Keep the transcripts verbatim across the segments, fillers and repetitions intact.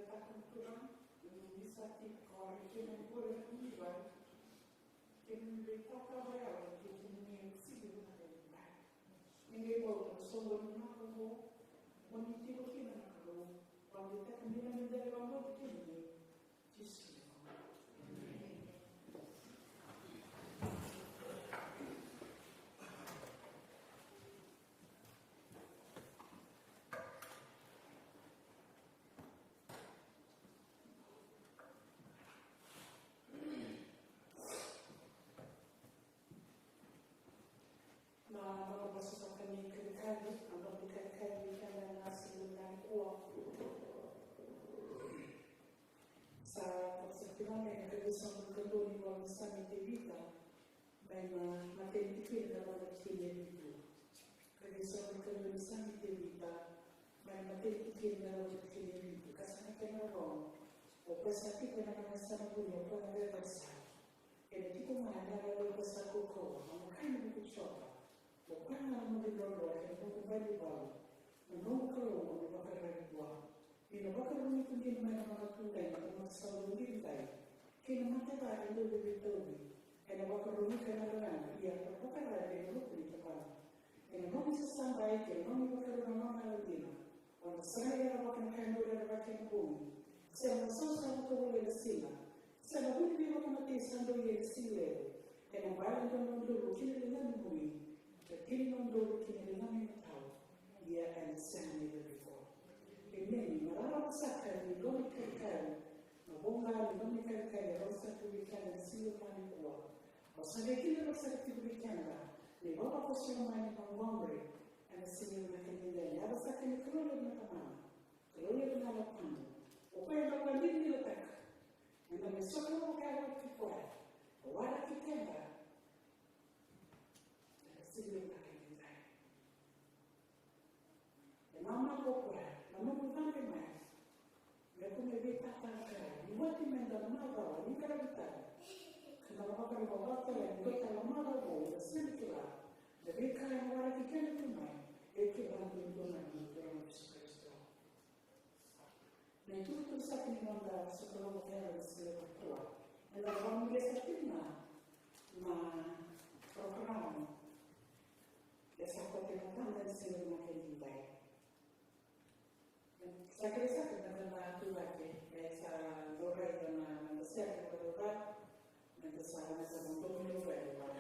Takutuka, ni sa tiko e kena bula ni vale. Kena ni vei kota vaya, kena ni sigi na kena vale. Ni ngai bau na sogo ni na kogo, mo ni tiko kina na Kalou, vale taka ni na ni dai vale kina ni Jisu. Na nona vosa saka ni kalikali, na nona kalikali ni kena na siga nikua. Sa toka saka tiko mai na kavesu ni Kalou ni veivosa ni Tevita, mai na Matai ni tikina na loma tikina e vitu. Kavesu ni Kalou ni veivosa ni Tevita, mai na Matai ni tikina na loma tikina e vitu. Ka sa na kena rogo, o koya sa tiko ena nona yasana vuni, o koya na veivosa. Ena tiko ga na yalo levu sa kaukauwa, na makani vuku Jiova. O koya ga na noqu ilawalawa kei na noqu valenivolavola, na noqu Kalou mo na vakararavi vua. Ni na vakarorogo tu kina mai na mataqali, na mataqali sa dau qiriti, kei na mata ca e dau veitauvi. Ena vakarorogo kei na lagilagi, ia na vakararavi ena vuku ni tabana. Ena nomu sasabai kei na nomu vakarau na nona yalodina. O na sagai rerevaka na ka e dau rerevaki ena bogi. Se na sasaga ka voli ena siga. Se na vuli veivakamatei sa dau ia ena siga levu. Ena bale e dua na udolu ki na liga ni bui. Ka tini na udolu ki na liga ni matau. Ia ena sega ni vei iko. Emeni. Na rarawa saka ni loma ni kalikali. Na voqa ni loma ni kalikali e rau sa tu vei keda ena siga nikua. Au sa via kidavaki saka tiko vei keda na ivavakoso lomani Montgomery ena siga vinaka nikua. Ni yaco saka ni Kalou levu na Tamana, Kalou levu na Yalo Tabu. O koya eda vakadinadinataka. Eda mai sokalou vakayalo vata kei koya. Ka waraki keda ena siga vinaka nikua. E namaka o koya na nomu cabe mai. Me kua ni veitatakai, ni oti meda macawa, ni qaravi tale. Ka da vakarau vakatale ni dua tale na macawa vou, da sega ni kila na veika e na waraki keda tu mai. E kila duadua ga na Turaga o Jisu Karisito. Na itukutuku saka ni noda sokalou vakayalo ena siga nikua. Eda vakamuria saka tiko na, na parokaramu. E sa koto ena taba ena siga nikua. Sa kerei saka na noda tu cake, e sa dau raica na noda sere vakacaucau, meda sa na sa dau dau mai vale vale.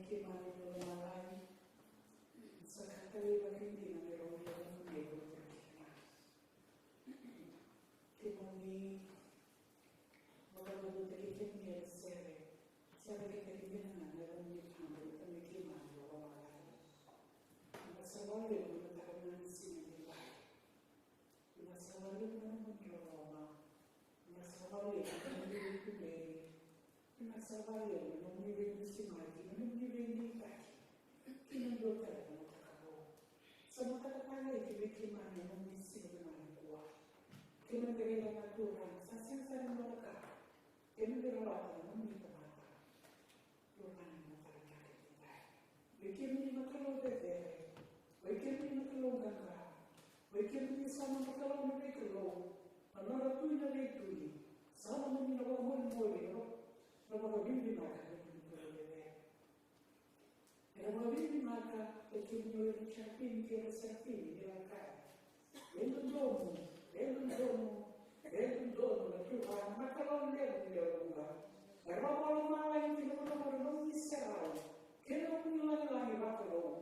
Keimami na lomalagi, sa ka talei vakaidina me rawa ni o na vunau vata kei keimami. Keimami vakavuvulitaki kemuni ena sere, sere kece kina na neimami Tamai, Tamai keimami na lomalagi. Vinaka sara vakalevu na mataka vinaka ni siga nikua. Vinaka sara vakalevu na nomuni loloma. Vinaka sara vakalevu na nomuni veivukei. Vinaka sara vakalevu na nomuni veidusimaki, na nomuni veinuitaki. Kei na dua tale na mataka vou. Sa mataka talei ki vei keimami na nomuni siga vinaka nikua. Keimami raica na Turaga, sa sega sara ni dua na ka keimami rawata na nomuni tamata. Lomani na mataka edaidai. Vei kemuni na Kalou cecere, vei kemuni na Kalou qaqa, vei kemuni sa nona Kalou na veikalou, na nona Tui na veitui, sa nomuni na vakamolimoli, na vakavinavinaka ni Kalou cecere. Era vakavinavinaka vei kemuni o ira na serafimi kei ira na serafimi ni ra kaya: E dodonu, e dodonu, e dodonu na Turaga, na Kalou levu ni lewe vuqa. Era vakalomalagi ki na vuravura na nomuni serau kei na nomuni lagilagi vakalou.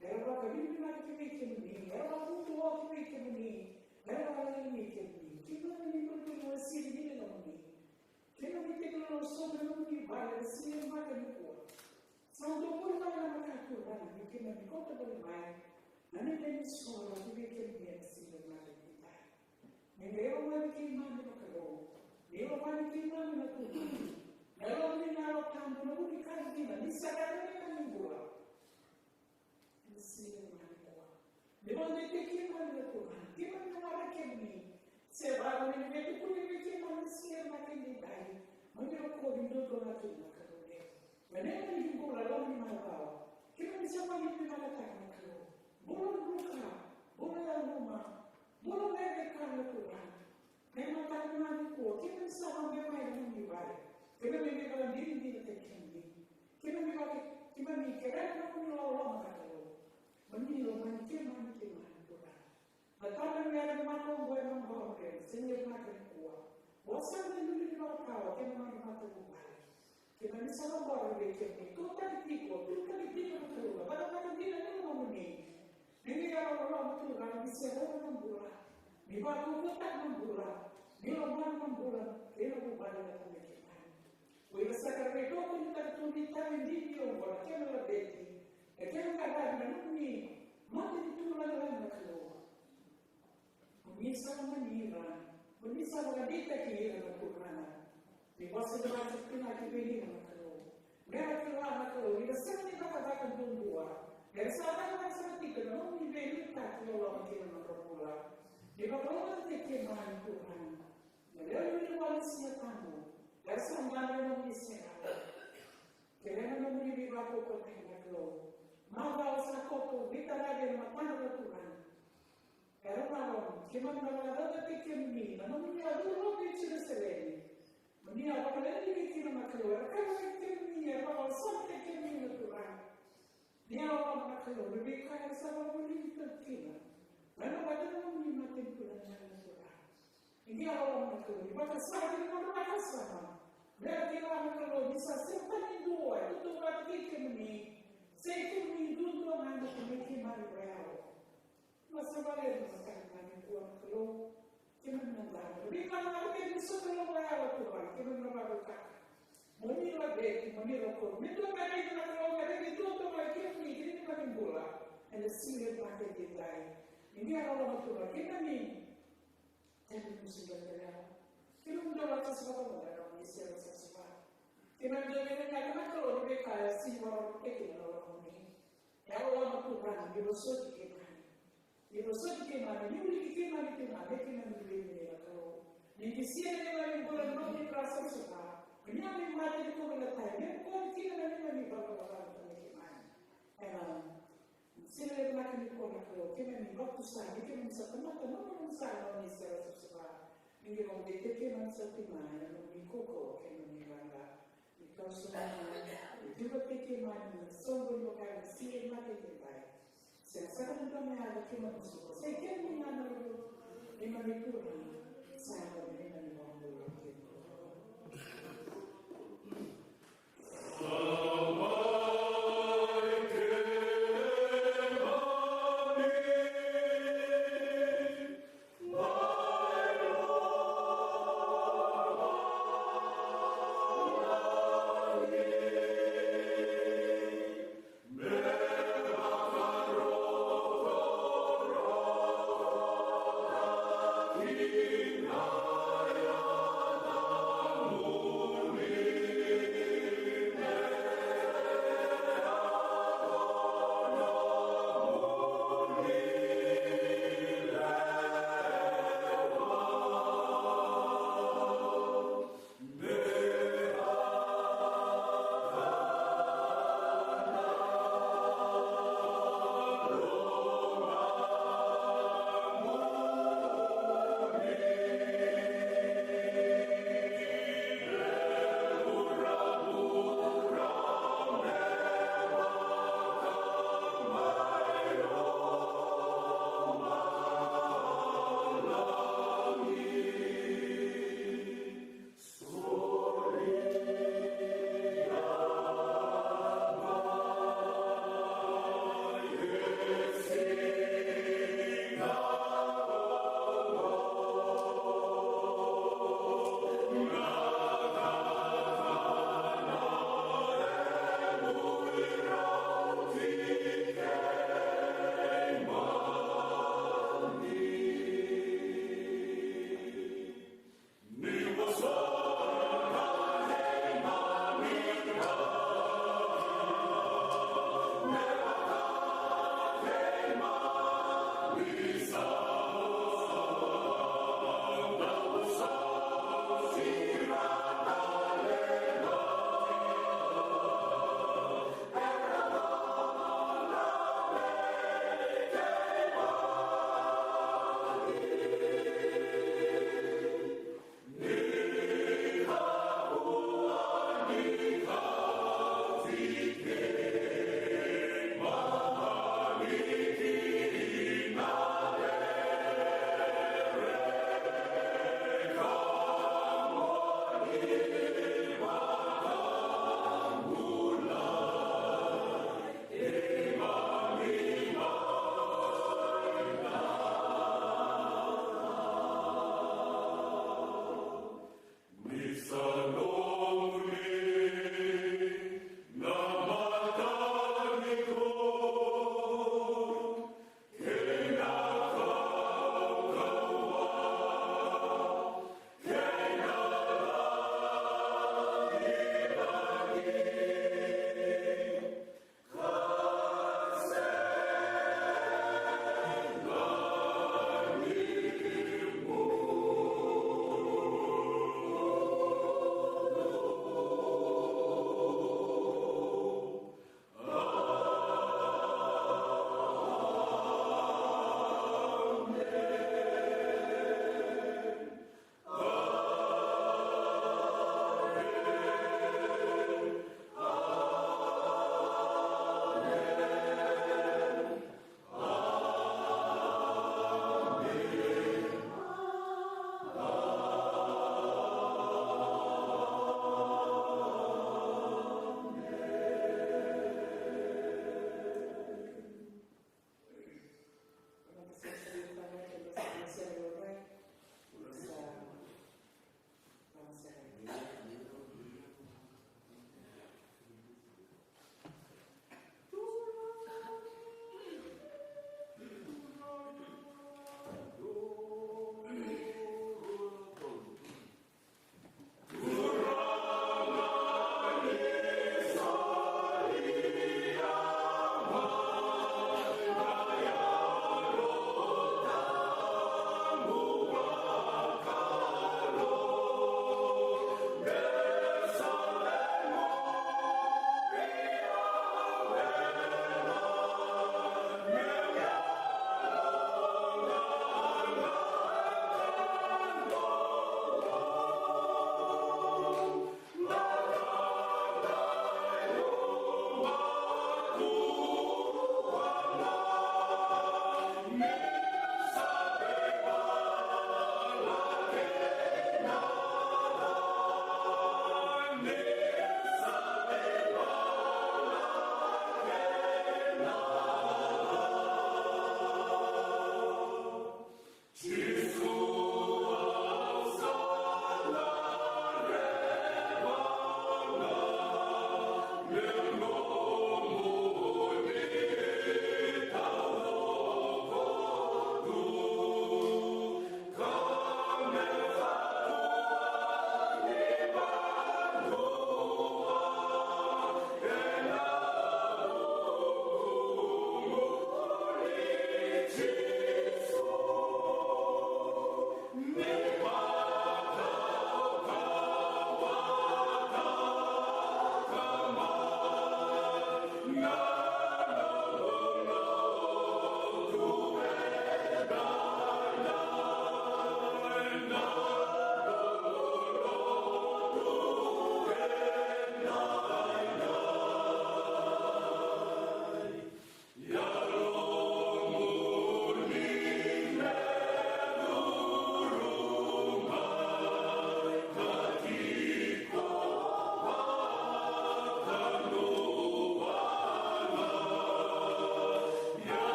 Era vakavinavinaka ki vei kemuni, era vakavuvuli ki vei kemuni, era vakalailai kemuni. Kemuni na nomuni bula ni wasili ni nomuni. Kemuni na nomuni bula ni wasili ni nomuni vale, era sili maka nikua. Sa dou bula na mataka Turaga, ni keimami kauta voli mai na neimami soro ki vei kemuni ena siga vinaka edaidai. Ni qai lomani keimami na Kalou, ni lomani keimami na Turaga, na lomani na Yalo Tabu, na vu ni ka dina ni sa qai na neimami bula. Ena siga vinaka nikua. Ni vakadeitaki keimami na Turaga, keimami na marama kemuni. Se vaka ni veitukuni vei keimami ena siga vinaka edaidai. Mo ni rokovi duadua ga kina na Kalou levu. Na neimami bula loma ni macawa. Keimami sa vakadeitaka na Kalou. Bula druka, bula yaluma, bula veveka na Turaga. Me mataka vinaka nikua, keimami sa vakabe mai na nomuni vale. Keimami me vakadinadinataki kemuni. Keimami vaka, keimami kerea na nomuni loloma na Kalou. Mo ni lomani keimami, keimami Turaga. Na tama ni yara ni mata oqo ena bogi, sega ni mata nikua. Vosa ni duri ni vakatawa kei na noda matavuvale. Keimami sa lomani vei kemuni, tutaki tiko, tutaki tiko na Kalou, na cakacaka dina ni lomamuni. Ni qai yalo loloma Turaga, ni serau na bula, ni vakaukauwataka na bula, ni lomana na bula kei na vuvale na Tamai keimami. O ira saka era veitokoni tu ni tavi dina oqo, na kena laveti, na kena qaravi na nomuni matanitu lagilagi na Kalou. Mo ni sa lomani ira, mo ni sa vakadeitaki ira na Turaga. Ni vosa ni vakatikina ki vei ira na Kalou. Me ra kila na Kalou ni ra sega ni cakacaka duadua. Me ra sa cakacaka sara tiko ena nomuni veiliutaki loloma ki na nodra bula. Ni vakalougatataki keimami Turaga. Na lewe ni vale ni Siga Tabu. Me ra sa bale ena nomuni serau. Kerea na nomuni veivakaukauwataki na Kalou. Macawa sa koto, veitaravi ena matana na Turaga. Era na loma, keimami na vakacaucautaki kemuni, na nomuni a curu lotu i Jerusalemi. Mo ni a vakalekaleka kina na Kalou, era kaya vei kemuni, era vakasama vei kemuni na Turaga. Ni a loma na Kalou, na veika era sa vakavulici tale kina. Mai na vata na nomuni matanitu na Turaga. Ni a loma na Kalou, ni vakasama na nomuni vakasama. Me ra kila na Kalou, ni sa sega tale ni dua e tautauvata kei kemuni. Sai kemuni duadua ga na Tamai keimami vakayalo. Vakasama levu na mataka nikua na Kalou. Keimami na dabe. Veika na kena sokalou vakayalo Turaga. Keimami na vakavinavinaka. Mo ni laveti, mo ni rokovi. Me dua na raica na Kalou, me raica duadua ga kemuni, kei na neimami bula. Ena siga vinaka edaidai. Ni a loma Turaga. Keimami. Keimami musu dua tale. Keimami dau vakasavasava na nomuni serau savasava. Keimami dau vakavinavinaka na Kalou ni veika e sega ni vakarokorokotaki na loloma. Yalololoma Turaga, ni vosoti keimami. Ni vosoti keimami, ni wiliki keimami, keimami, keimami wiliki na Kalou. Ni kisia na neimami bula na nomuni dra savasava. Ni a mai mate ni kovalatai, ni a kori kina na neimami vakavakavata na keimami. Ena siga levu vinaka nikua na Kalou, keimami vakatusa ni keimami sa tamata nomuni, sa nomuni serau savasava. Ni keimami dei keimami sa tima ena nomuni kaukauwa kei na nomuni qaqa. Ni kau sa na, ni tiva vei keimami na soqo ni vaka na siga vinaka edaidai. Sega sara ni dua na yaga keimami soqo. Sai kemuni ga na Kalou, neimami Turaga, sa yaga neimami iVakabula kei na Kalou.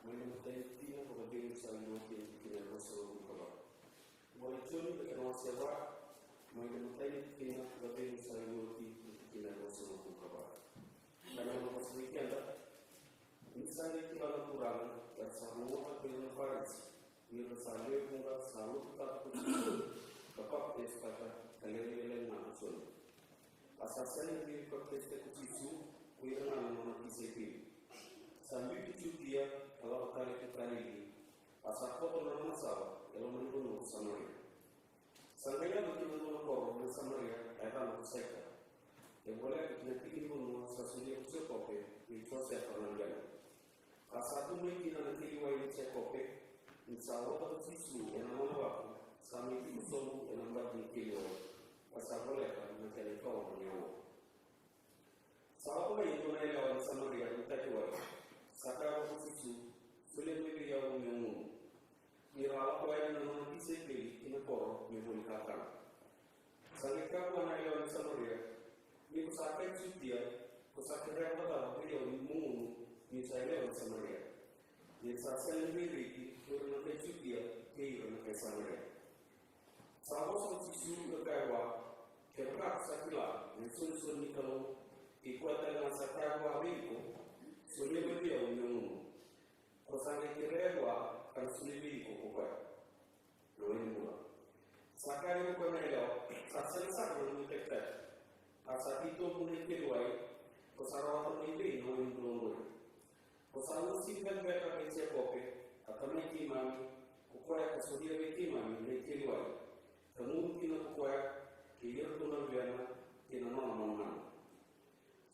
Mai na imatai ni tikina, ka vakacegu sa oti ena tikina e ruasagavulu ka va. Vola i Joni na kena wase e va, mai na imatai ni tikina, ka vakacegu sa oti ena tikina e ruasagavulu ka va. Ka na nona vosa vei keda: Ni sa qai kila na Turaga, era sa rogoca ko ira na Farisi, ni ra sa lewe vuqa sa lotutaka ko Jisu, ka papitaisotaka, ka lewe lailai ga ko Joni. A sa sega ni papitaisotaki ko Jisu ko ira ga na nona tisaipeli. Sa biuti Jutia, ka lako tale ki Kalili, a sa koto na nona sala e loma ni vanua ko Samaria. Sa qai yaco ki na dua na koro mai Samaria, a yacana ko Saika. E voleka ki na tiki ni vanua sa solia ko Jekope vei Josefa na luvena. A sa tu mai kina na keli wai nei Jekope, ni sa ota ko Jisu ena nona vatu, sa mai tiko sobu ena bati ni keli wai, ka sa voleka na kena ikaono ni aua. Sa lako mai e dua na yalewa ni Samaria me taki wai. Sa kaya vua ko Jisu: Solia mai vei au meu gunu. Ni ra lako yani na nona tisaipeli ki na koro me voli kakana. Sa qai kaya vua na yalewa ni Samaria: Ni ko sa kai Jutia, ko sa kerea vakacava vei au meu gunu, niu sa yalewa ni Samaria? Ni sa sega ni veiraici ko ira na kai Jutia kei ira na kai Samaria. Sa vosa ko Jisu ka kaya vua: Kevaka ko sa kila na isolisoli ni Kalou, kei koya tale ga sa kaya vua vei iko: Solia mai vei au meu gunu, ko sa qai kerea vua, ka na solia vei iko ko koya na wai ni bula. Sa kaya vei koya na yalewa: Sa sega sara na nomu itakitaki, a sa titobu na ikeli wai, ko sa rawata mai vei na wai ni bula oqori? Ko sa uasivi cake beka vei Jekope, a tamai keimami, ko koya ka solia vei keimami na ikeli wai, ka gunu kina ko koya kei iratou na luvena kei na nona manumanu.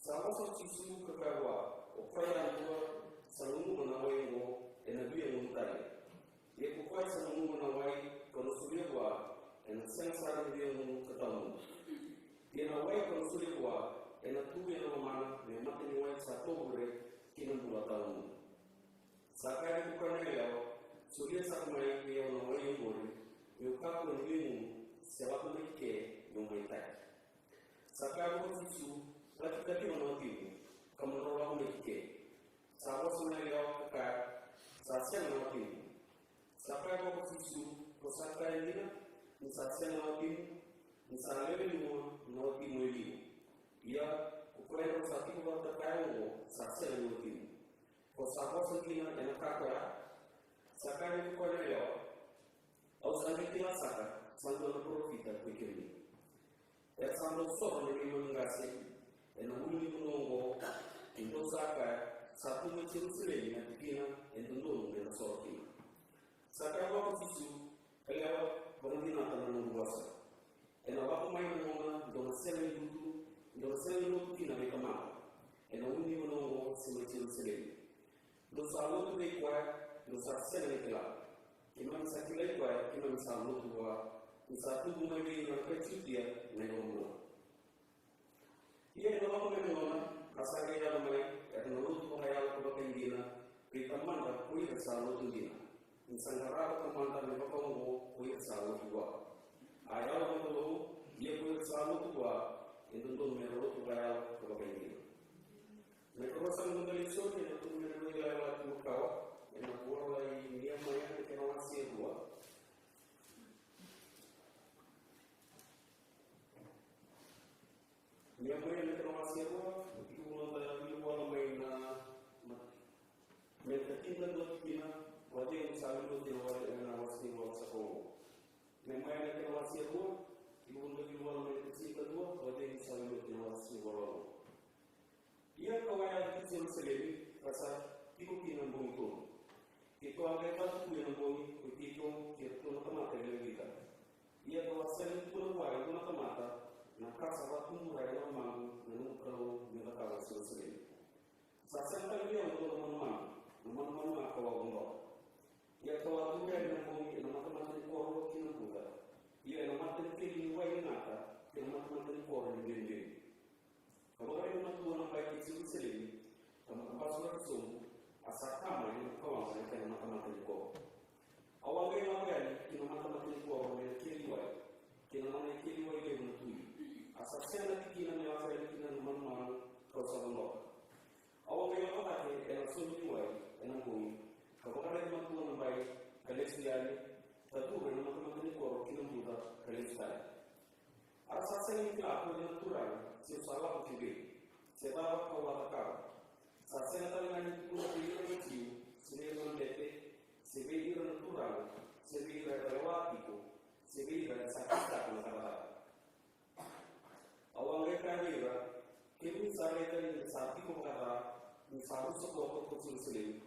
Sa vosa ko Jisu ka kaya vua: O koya yadua sa guguma na wai oqo ena via gunu tale. Ia ko koya sa guguma na wai kau na solia vua, ena sega sara ni via gunu ka tawamudu. Ia na wai kau na solia vua ena tu ena lomana me mata ni wai sa tovure ki na bula tawamudu. Sa kaya vei koya na yalewa: Solia sara mai vei au na wai oqori, meu kakua ni via gunu se lako mai ki ke meu mai taki. Sa kaya vua ko Jisu: Laki kaciva na watimu, ka mo drau lako mai ki ke. Sa vosa na yalewa ka kaya: Sa sega na watimu. Sa kaya vua ko Jisu: Ko sa kaya dina ni sa sega na watimu, ni sa lewe nima na watimu e liu. Ia ko koya drau sa tiko vata kaya oqo sa sega ni watimu. Ko sa vosa dina ena ka koya. Sa kaya vei koya na yalewa: Au sa qai kila saka sa dua na parofita ko i kemuni. Era sa dau soro na neimami qase ena ulunivanua oqo, ni dou sa kaya, sa tu mai Jerusalemi na tikina e dodonu me na soro kina. Sa kaya vua ko Jisu: Yalewa, vakadinata na noqu vosa. Ena lako mai na gauna dou na sega ni lutu, dou na sega ni lotu kina vei Tamaqu ena ulunivanua oqo se mai Jerusalemi. Dou sa lotu vei koya, dou sa sega ni kila. Keimami sa kilai koya, keimami sa lotu vua, ni sa tubu mai vei ira na kai Jutia na iVakabula. Ia ena lako mai na gauna, a sa qai yaco mai, era na lotu vakayalo ka vakaidina vei Tamada ko ira sa lotu dina. Ni sa qarava Tamada me vakaoqo ko ira sa lotu vua. A yalo na Kalou, ia ko ira sa lotu vua, e dodonu me ra lotu vakayalo ka vakaidina. Na ikarua sa noda lesoni ena tukuna ena Veiyalayalati Makawa, ena ivola i Niemaia na kena wase e rua. Niemaia na kena wase e rua, tiko noda wilivola mai na, na, me ka tinikadua tikina, vakacegu sa wili oti na wase, na wase ni vola sa ka oqo. Niemaia na kena wase e rua, tiko noda wilivola mai na ka tinikadua, vakacegu sa wili oti na wase ni vola oqo. Ia ka'u a yaco ki Jerusalemi, ka sa tiko kina na bogi tolu. Keitou a qai vatu tu ena bogi, ko keitou kei ratou na tamata e lewe vica. Ia ka'u a sega ni tukuna vua e dua na tamata na ka sa vakatubura ena lomaqu na noqu Kalou meu cakava e Jerusalemi. Sa sega tale vei au e dua na manumanu, na manumanu ga ka'u a vodoka. Ia ka'u a curu yani ena bogi ena matamata ni koro ki na buca, io ena mata ni keli ni wai ni gata ki na matamata ni koro ni bebeni. Ka vakaraitaka matua na bai kei Jerusalemi, ka mata basu laki sobu, a sa kama ena kawaqa na kena matamata ni koro. Au a qai lako yani ki na matamata ni koro mai na keli wai, ki na nona ikeli wai levu na tui. A sa sega na tikina me lasa se cava kau a cakava. Sa sega tale ga ni tukuna vei ira na Jiu, se vei ira na bete, se vei ira na turaga, se vei ira era lewa tiko, se vei ira era sa kitaka na cakacaka. Au a qai kaya vei ira, kemuni sa raica ni sa tiko vakaca ni sa rusa koto ko Jerusalemi,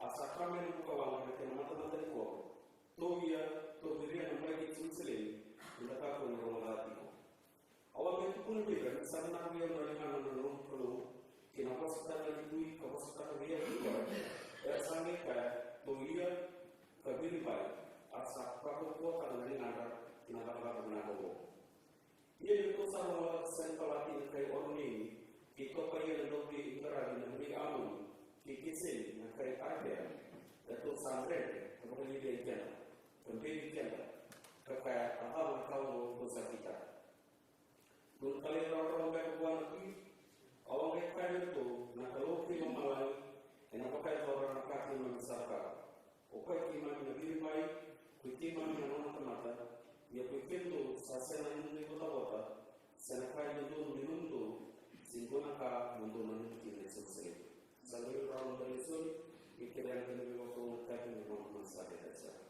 a sa kama ena bukawaqa na kena matamata ni koro. Tou ia, tou viria na mai kei Jerusalemi, ni da kakua ni rogoca tiko. Au a qai tukuna vei ira ni sa nanumi au na ligana na noqu Kalou, kei na vosa tale ni Tui ka vosa tale vei au nikua. Era sa qai kaya, tou ia, ka viribai, a sa vakaukauwataka na ligadra ki na cakacaka vinaka oqo. Ia ni tou sa rogoca Sanivalati na kai Oroneni, kei Topaia na dauveiyaragi na vei Amoni, kei Keseni na kai Arapea, eratou sa dredre ka vakaliliai keda, ka beci keda, ka kaya, a cava na ka oqo tou sa kitaka? Dou na talairawarawa beka vua na Tui? Au a qai kaya vei iratou, na Kalou kei lomalagi ena vakayacora na ka keimami sa cakava. O koya keimami na viribai, koi keimami na nona tamata, ia koi kemudou sa sega na nomudou ivotavota, se na ka e dodonu me nomudou, se dua na ka mo dou nanuma kina e Jerusalemi. Sa qai rawa na lesoni, me kerea na kena veivakalougatataki me vakamatata sara.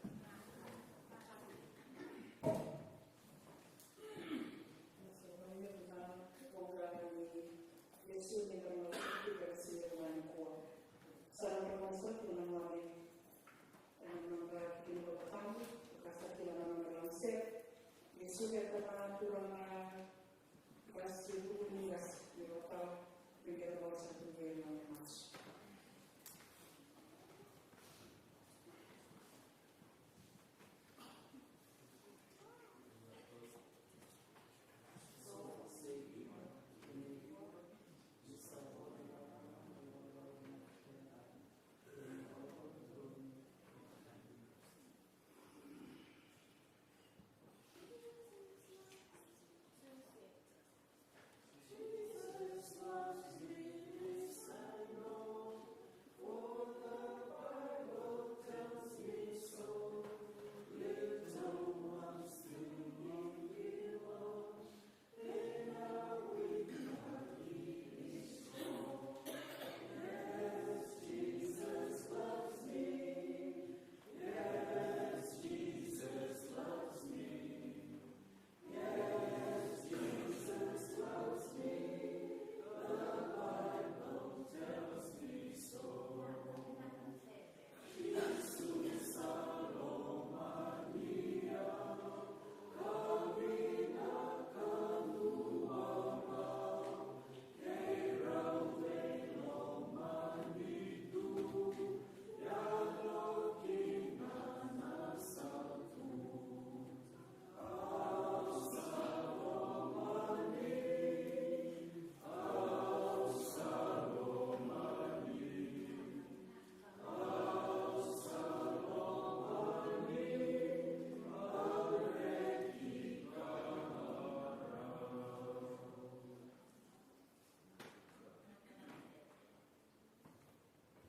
Sa na noda sa tu na noda, e na noda kina vakatabu, ka sa kila na noda lausere. Iesu veta na turaga qase, turaga qase, ni vakatawa, ni qai vakatawa sa tu vei na masu.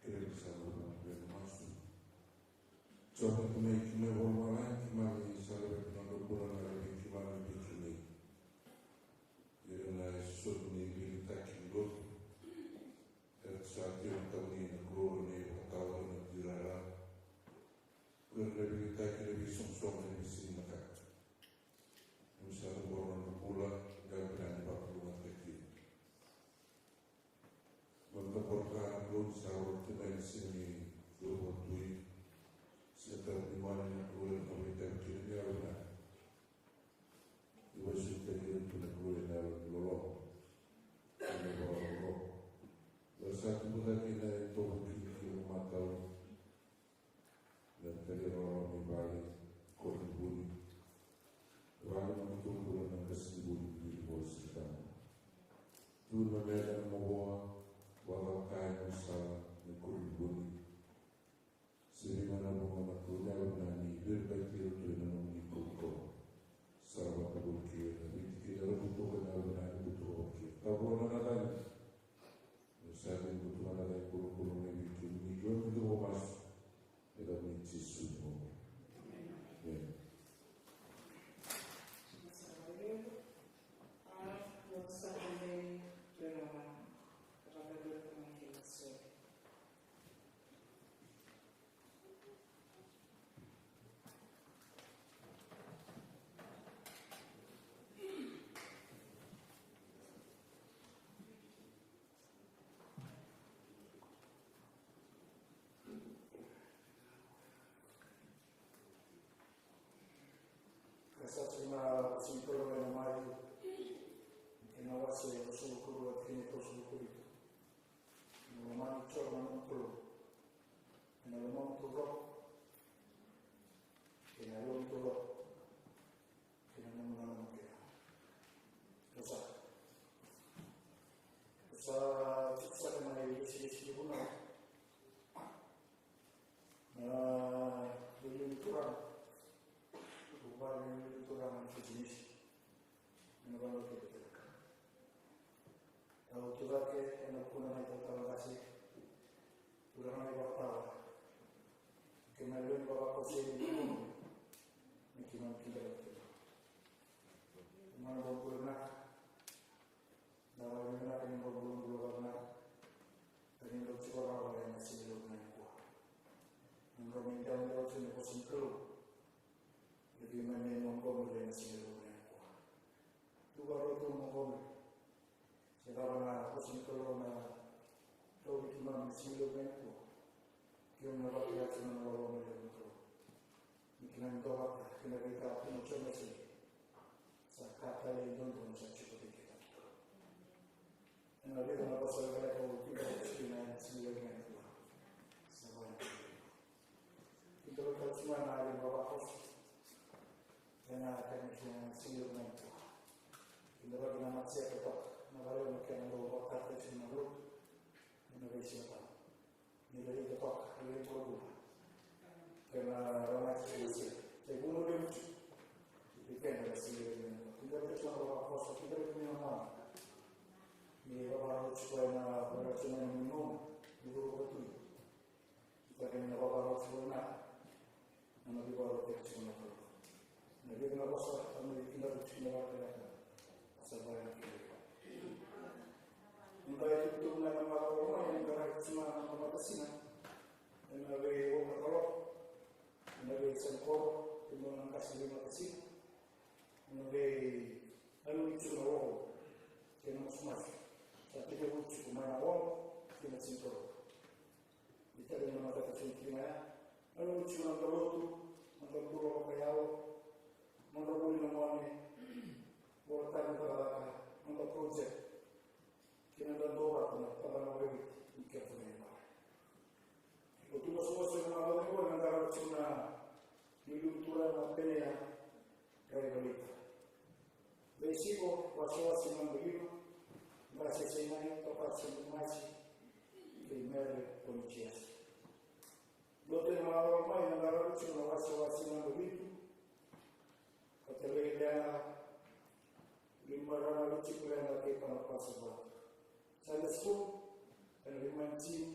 Kerei sa lako mai na masu. Jiova, keimami, keimami vakavinavinaka, keimami sa laveta na noda bula, na laveta keimami vei kemuni. Ira na isosoli ni veiliutaki ni lotu, era sa tiko na tamani na Kalou, na ivakatawa, na veirara. Ko ira na veiliutaki, na veisoqosoqo, na veisiga na ka. Keimami sa cabora na nodra bula, keimami vakavinavinakataki ira. Keimami cabora na Kalou ni sa oti mai na siga ni Vukelulu. Siga tabu ni Mani na Kalou, era na vakaitavi kina na yalo vinaka. Ni vakasautaki ira tu na Kalou ena yalo ni loloma. Ena yalo ni loloma. Era sa tubu cake ena itovo kina kina matau. Na talairawarawa ni vale, koronivuli. Vale na matavuvale, na qasenivuli, vili, vosa tabu. Tu na meda na mavoa, vakavakaya na sala, na koronivuli. Sivia na vuqa na Kalou, na yalo vinaka ni viribaiti ira tu ena nomuni kaukauwa. Sara vata voli kei ira na Viti kei na Ravutoka, na yalo vinaka ni butuka voli kei ira. Tavua na yacamuni. Ni sa ni butuka na yacamuni, kolokolo mai vei kemuni, ni kemuni dau masu. Ena yacamuni Jisu. Emeni. Emeni. Sa valevu. A, no sa valevu. Sa tiko na Siga ni Kalou ena Maciu, ena wase e ruasagavulu ka rua, tikina e tolusagavulu ka vitu. Ena lomani Jiova na nomu Kalou ena lomamu taucoko, kei na yalomu taucoko, kei na nomu nanuma kece. Sa, sa tiko saka na ilesilesi ni vunau. Na iliuliu ni Turaga. Vuvale ni iliuliu ni Turaga na Pisinisi. Ena vanua kece kece. Au tu cake ena vukuna na italatala qase. Turaga na ivakatawa. Kei na lewe ni vavakoso ni vunau. Ni kina, ni kina, ni kina. Mana vou kule na. Na vakavinaka ni drau bulabula vakavinaka. Ka ni drau tiko rawa ena siga levu nikua. Ni drau mai dau dau tiko na vosa ni Kalou. Ni vei mai me moqomi ena siga levu nikua. Tu vakarau tu moqomi. Se cava na vosa ni Kalou na tauvi keimami ena siga levu nikua. Keimami na vakayacora na loloma levu ni Kalou. Ni keimami dua vata kei na veika tu na Joni Wesele. Sa ka talei dodonu sa tiko vei keimami. Ena vica na vosa lekaleka au kidavaki tiko kina ena siga levu nikua. Sa vaya. Kidavaki tiko ga na yalo ni vavakoso. Ena ka ni kina ena siga levu nikua. Kidavaki na matasere toka. Na vale na kena dau vakataki tiko na lotu. Ena veisiga tale. Ni raica toka, ni raica toka. Kena raica toka, kei vunau levu tiko. Kei keda na siga levu nikua. Kidavaki tiko na vavakoso, kidavaki tiko na mana. Ni vakarau tiko ena, vakarau tiko ena vunau, ni vunau ka tu. Kidavaki na vakarau tiko na. Na noda ivakaraitaki tiko na Kalou. Na levu na vosa, na noda ivakaraitaki tiko na Kalou. Sa vaya na Kalou. Ni bera ni tukutuku na noda macawa mai, ni bera ni tiko na noda matasina. Ena vei o na Kalou. Ena vei Sankoro, ena na qase ni matasina. Ena vei anu ni tiko na loko. Kei na masumasu. Sa tiko vuci tiko mai na loko, kei na Sankoro. Ni tale na mataka tiko kina ya. Ena tiko na noda lotu, noda bula vakayalo, noda vuli na gone, vula tani vakacaka, noda project. Kei na noda duavata na tabana vakaViti, ni kea tu na ivara. O tu na soso ena macawa ni vula na qarava tiko na iliuliu ni Turaga na Penina. Rai Valita. Veisiko, wasewase naba lima, qase Seinai, Tokasi Mumasi, kei Mere Ponitiasi. Lotu ena macawa mai na qarava tiko na wasewase naba vitu, ka talei leqa, lima rana vitu leqa kei Panapasa Vatu. Sunday school, ena lima tini,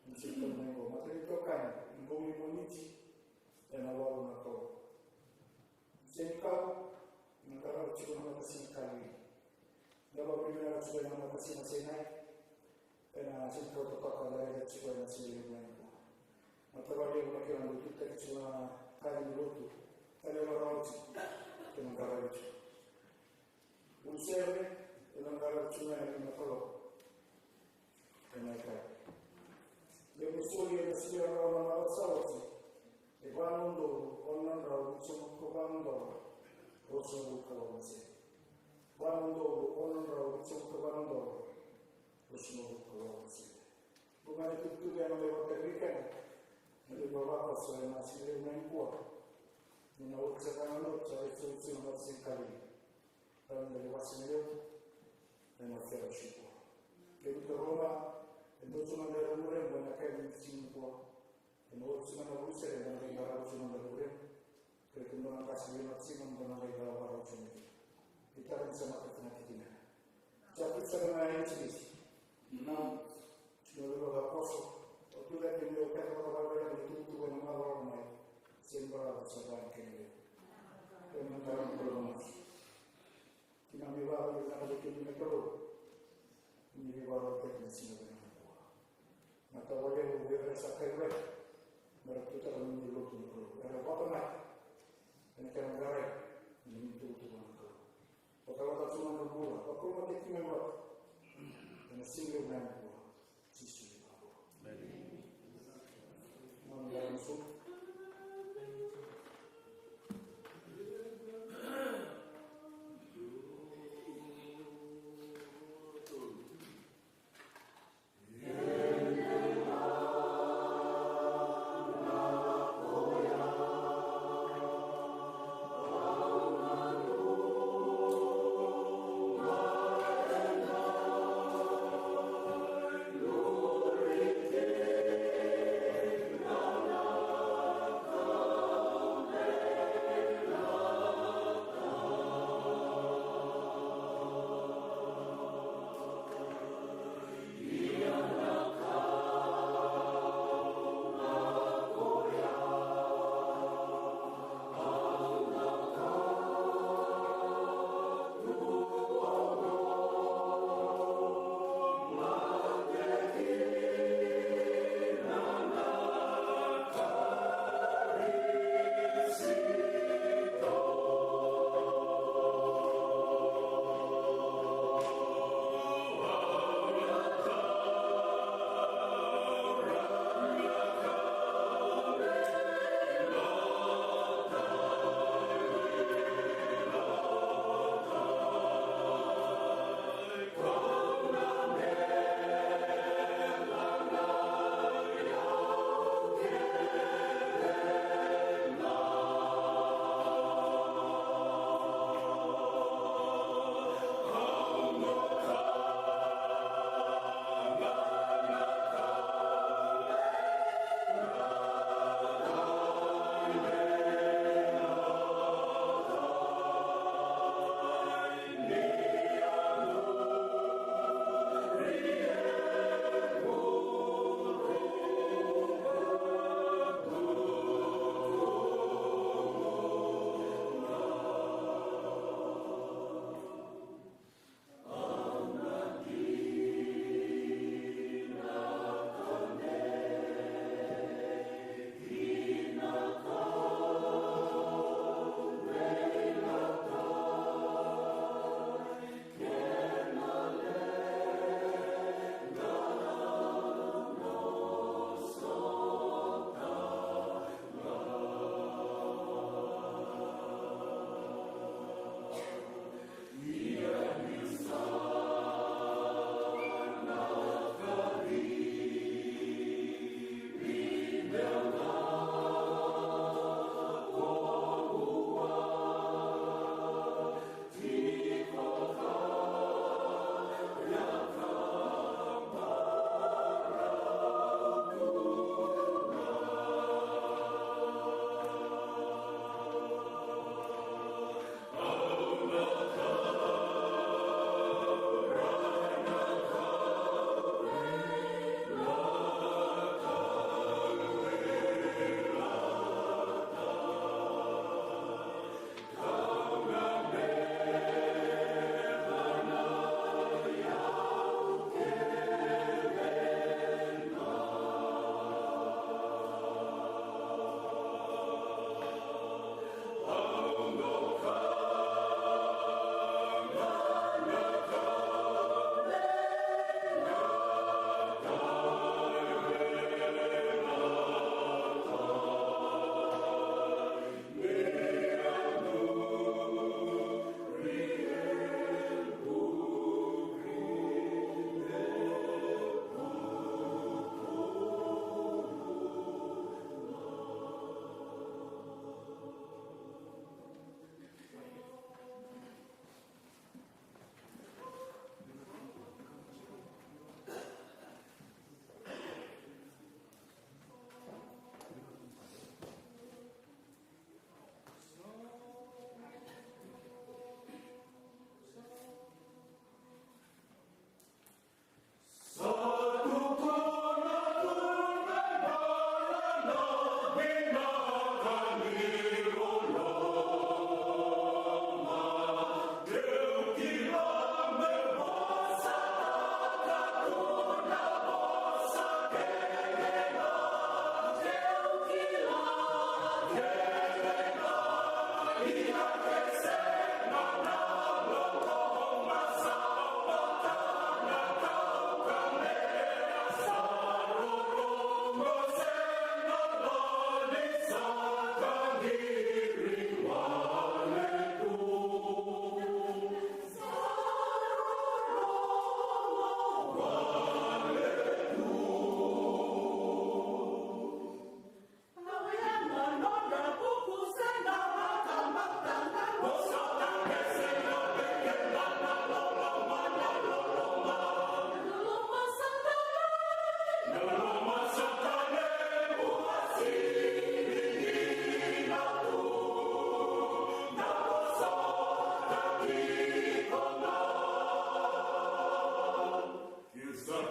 Ni sa tiko mai qo, matani tokani, ni qo ni Moniti, ena walu na Kalou. Senikau, na qarava tiko na matasina Kalili. Na vakavinaka tiko ena matasina Seinai, ena senikau totoka, na raica tiko ena siga levu nikua. Matavali levu na kena dau tutaki tiko na kaci ni lotu, ka levu rawa tiko, kena qaravi tiko. Ulusere, ena qaravi tiko na lima na Kalou. Ena ika. Levu soli ena soli rawa na macawa sa oti. E va na udolu ono na drau vitusagavulu ka va na dola, ruasagavulu ka walu na sede. Va na udolu ono na drau vitusagavulu ka va na dola, ruasagavulu ka walu na sede. Vuqa na itukutuku ena mai vakatakilai keda. Na levu vakaso ena siga levu nikua. Ni na oti saka na lotu sa oti saka na matasina Kalili. Ena dau wasea na levu, ena fellowship. Ke vitu Roma, e dua tu na qai remurebu ena kai ni tini nikua. Ena oti tu na vuli sere, ena qai qarava tu na remurebu. Ke vitu dua na qase ni matasina, ena qai qarava tu na. Ita ni sa maka tu na tikina. Sa tu saka na ena tikina. Now, Tiko na levu vakaso, o tu na kena levu kece vakavalavala ni tukutuku ena macawa mai. Seni balavu sa vani kena levu. Kena levu kena levu. Kina mi vava ni kana vei kemuni na Kalou. Ni mi vava kemuni na siga vei na Kalou. Na ka valevu vei ira sa kai vei. Mera tutaka ni lotu na Kalou. Era vata mai. Ena kena qarai. Ni mi tukutuku na Kalou. Vakalata tu na nodra bula, vakalata tu na nodra bula. Ena siga levu nikua. Jisu ni bula. Emeni. Mani bula na suku.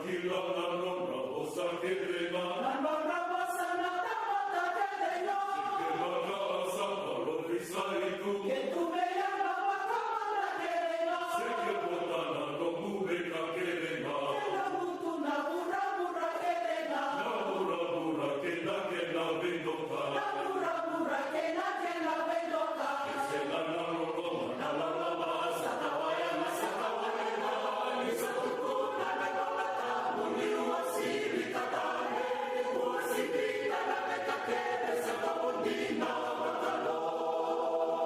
Kila na nona vosa kece ga. Na nona vosa na tamata kece ga. Kevaka au sa palofisai tu. Ke tu vei au na vakamamada kece ga. Se ke vota na noqu veika kece ga. Ke noqu tu na vuravura kece ga. Na vuravura kei na kena veidoka. Na vuravura kei na kena veidoka. Ke sega na loloma, na loloma sa tawa yaga, sa tawa yaga. Ni sa tukuna na iVolatabu ni uasivi ka tale, uasivi ka na veika kece sa tawa dina vaka Kalou.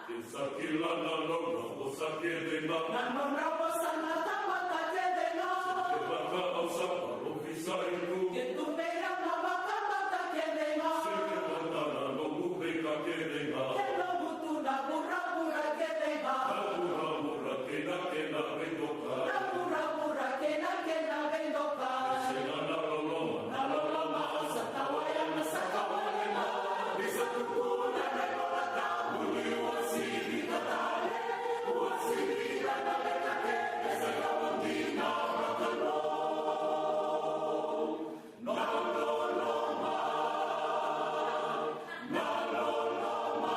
Ke sa kila na nona vosa kece ga. Na nona vosa na tamata kece ga. Kevaka au sa palofisai tu. Ke tu vei au na vakamamada kece ga. Se ke vota na noqu veika kece ga. Ke noqu tu na vuravura kece ga. Na vuravura kei na kena veidoka. Na vuravura kei na kena veidoka. Sega na loloma, na loloma sa tawa yaga, sa tawa yaga. Ni sa tukuna na iVolatabu ni uasivi ka tale, uasivi ka na veika kece sa tawa dina vaka Kalou. Na loloma, na loloma.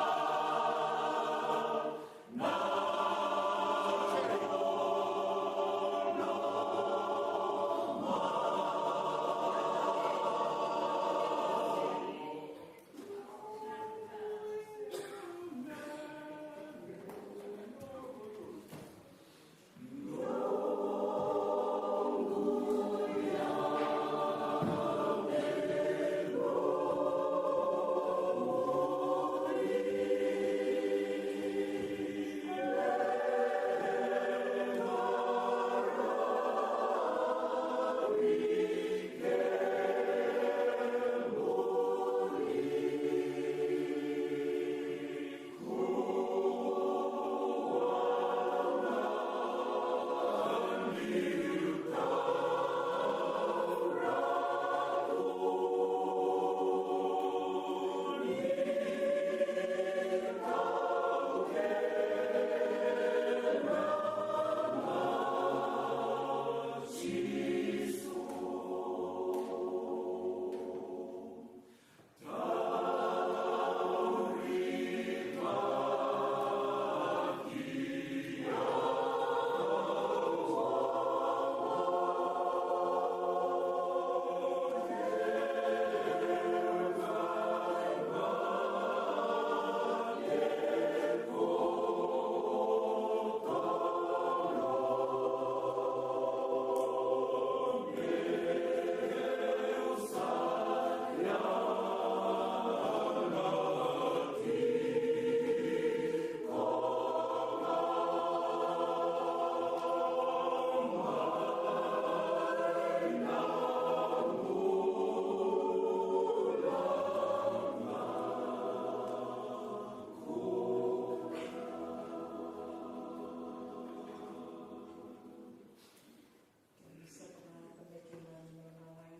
Kemuni saka na tabaki na marama wai.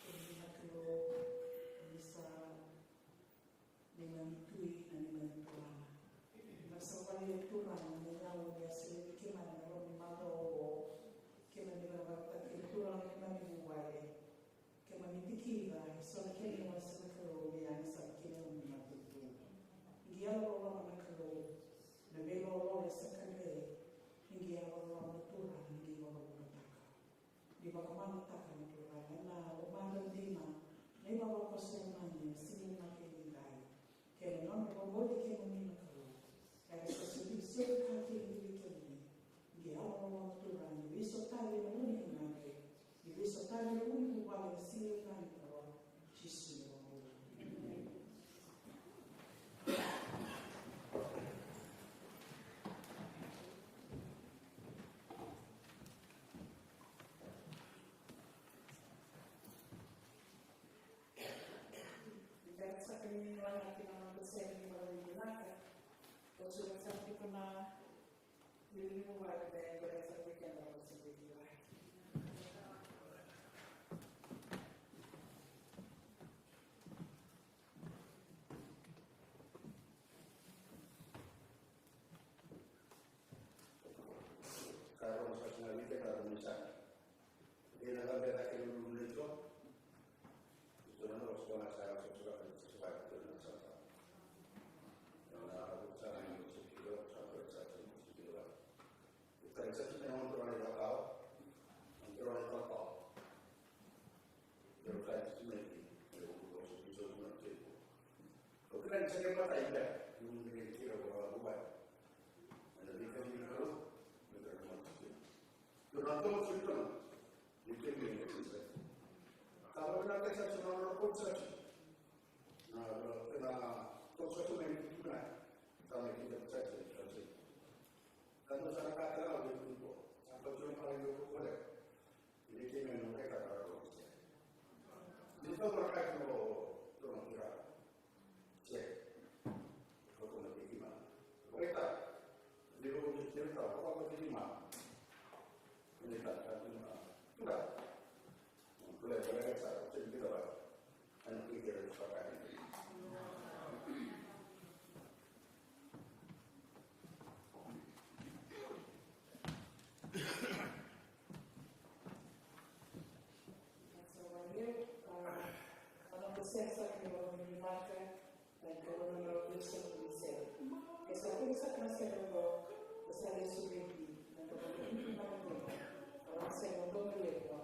Kemuni na Kalou, ni sa neimami Tui, na neimami Turaga. Na sa vale Turaga, ni na wale a sele ni keimami na loma ni macawa oqo. Keimami vakavakataki Turaga neimami vuvale. Keimami tikiva eso na kena iwase na Kalou me yaga sara kina na nomu matanitu. Ni qai yalololoma na Kalou, na veilololo e sa kadre. Ni qai yalololoma na Turaga, ni qai vakalougatataka. Ni vakamamadataka na Turaga ena lomadra dina, na ivavakoso e mani ena siga vinaka edaidai. Kei na nona rogoci kemuni na Kalou. Era sa sovi, sovi ka kei na vei kemuni. Ni qai yalololoma na Turaga, ni veiso tale na vu ni gagadre. Ni veiso tale na vu ni vuvale ena siga vinaka ni Kalou. Jisu na iVakabula. Ni bera saka ni laga kina na noda sere ni vakavinavinaka, au sureta saka tiko na Vili ni vuvale me bera saka vei keda na vosa ni veitilaki. Ka rogo saka na vei keda na vosa. Ina ka bera kina lulu nei Jiova. Ito na noa sikola sa ra sikola sa sikola sa sikola. Io na ra sikola sa sikola sa sikola sa sikola. Ita sa sikola na ito na ito kawa. Ito na ito kawa. Ito sa sikola na ito. Ito sa sikola na ito. O kila ni sa kena matai beka, ni mo kena kila ko a ko bai. Ena veika ni Kalou, me ka na matai. Io na tomo sui tono, ni kena ni kena. Ka ko na kena sa sona na ko sa. Na kena ko sa sona ni kena. Ka me kena sa sona ni kena. Ka no sa na ka kena ko ko. Sa ko sona pa ni ko ko. Ni kena no kena ka ko. Ni ko ko ka ko. Ko no kira. Cek. Ko ko na kiki ma. Ko ita. Ni ko ko ni kira ta ko ko kiki ma. Ni ta ta kiki ma. Tuda. Ko le ko le sa ko kiki ta ba. Anu kiki ta ba. That's all I knew. Uh, I'm on the same side of the market. Like, I don't know this one, he said, "Esa kuri sa kana sema ko, esa le subiti, na ka kuri na ka kuri, a wan sema ko na lewa."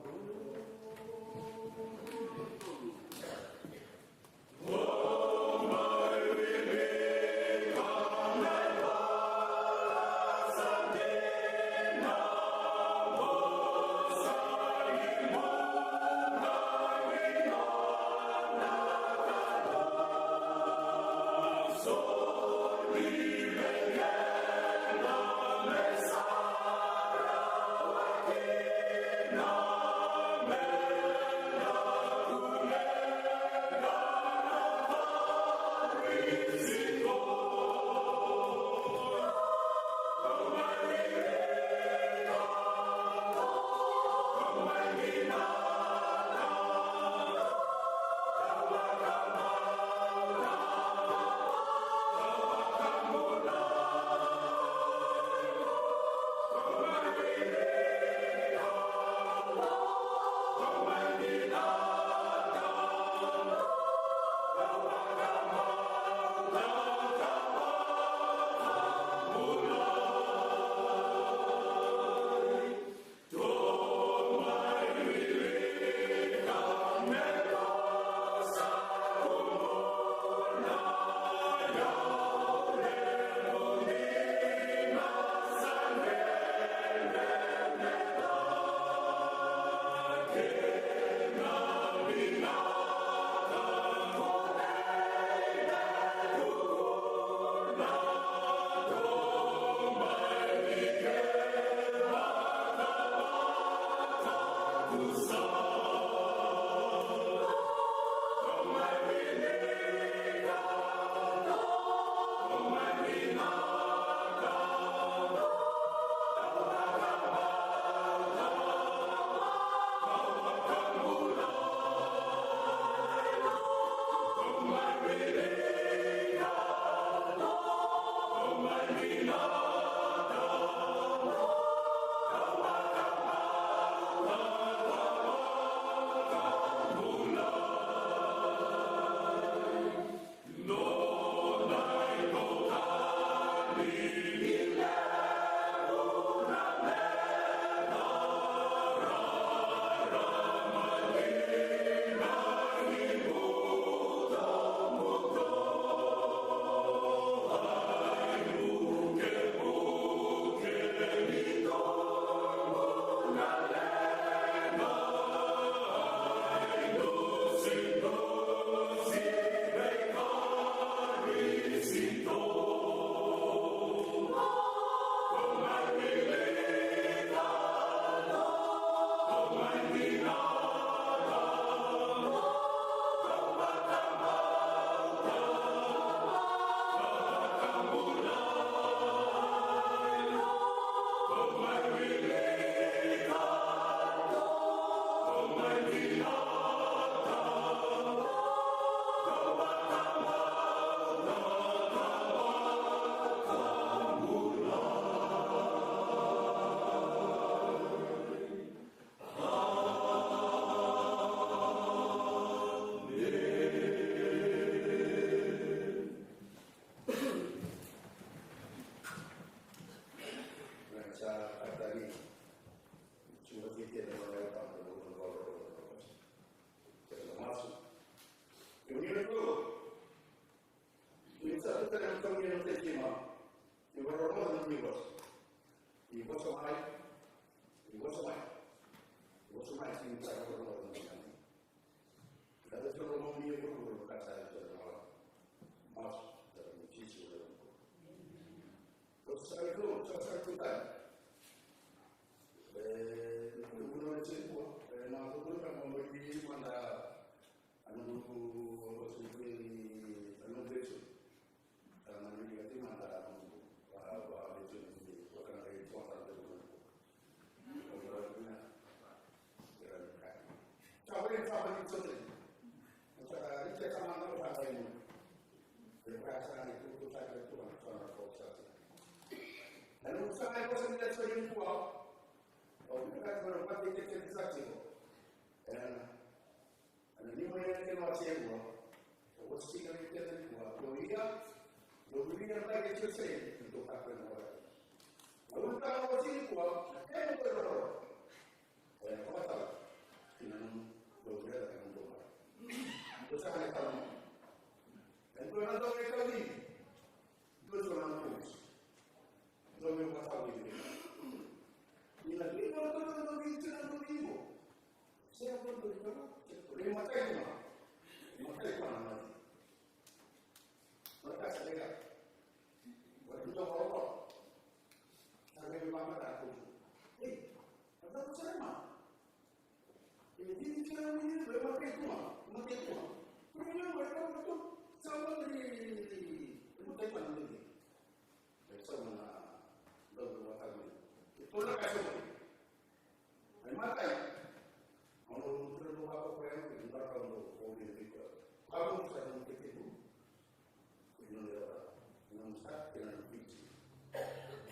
Ena nima ni kena wase e rua, e wase tiko na kena nikua, dou ia, dou viria na bai kei Jerusalemi, dou kakua ni wale. Na ulutaga wase nikua, na kena dou roro. E na vakatau kina na dou rere kei na dou wale. Dou sa na tau. E dua na dou e tau ni, dou sa na kusi. Dou me vakatau ni. Ni na kina dou dou dou dou dou dou. Sega ni dou dou dou. Ni matai kuma. Ni matai kuma na mati. Ora ka sa leqa. Ora tu toko oko. Sa leqa ma mata ko. Ei, ata ko sa ma. Ini dini kira ini bai matai kuma, matai kuma. Kuma ni bai kau tu. Sa ma ni. Matai kuma ni. Bai sa ma na. Dou dou matai. Itu na ka sa ma. Ai matai. Au na rau rau vakakoya na kena rau rau ovi na viko. Vakakoya na kena tu. Ina rau rau na musa kena na piti.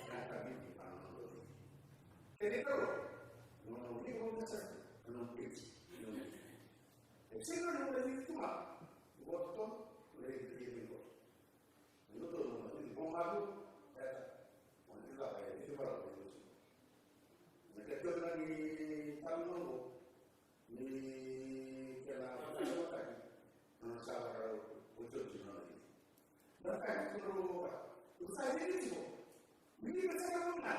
Na ka piti pa na rau. Kena rau. Na na uli ko na sa na piti. E sega na uli tu ma. Goto na uli ko. Io, io, io, io, io, io, io, io, ni kena vakasamataki na sa vakaotioti na nona. Na ka ni kuro, ko sa vili tiko. Vili ka sa ka na.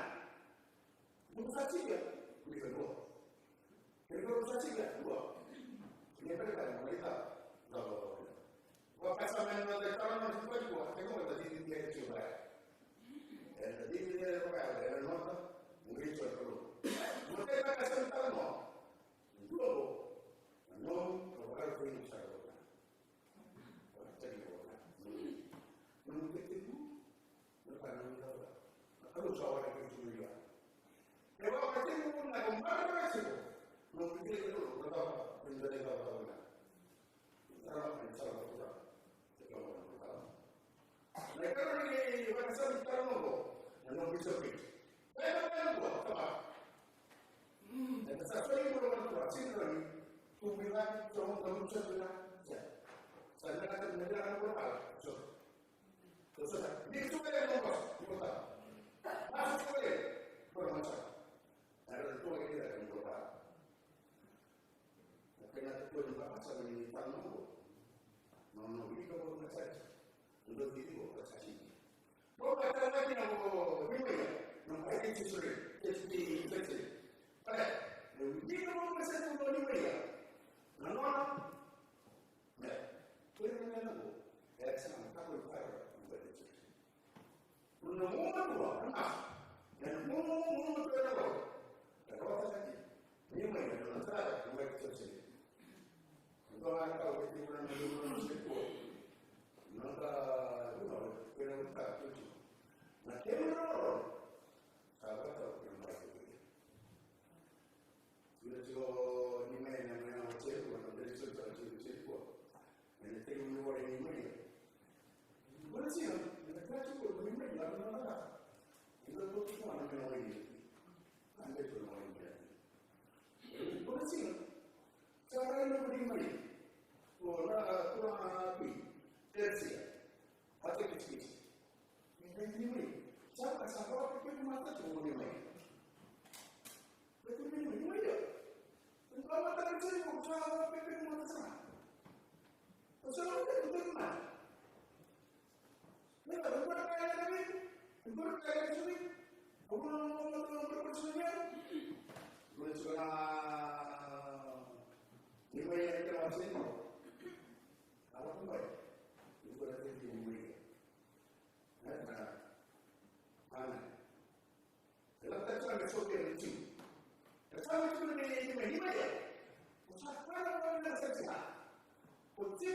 Ko sa tiko. Vili ka dua. Kei ko sa tiko. Dua. Ni ka ka na ita. Dua, dua, dua. Ko ka sa me na ita na tiko ko. Kei ko ta tiko ni tiko ba. E ta tiko ni ko ka e na nota. Mo ito ko. Mo te ka sa ta no. Dua ko. No, ko ka ko ni sa ko. Io, tiko ni mai na mai na tiko na tiko tiko tiko. Ena tiko ni wai ni mai. Kona tiko, ena tiko ni mai na na na. Ina ko tiko na mai na wai ni. Ande tiko na wai ni. Kona tiko. Sa rai na wai ni mai. Ko na ko na pi. Tersia. Ate kitikiti. Ena ni mai. Sa ka sa ko ke mata tiko ni mai. Amen. E lako tale tiko na sote ni Jiu. E tale tiko na Nimaia. Ko sa kaya na ka sa tiko. Ko tiko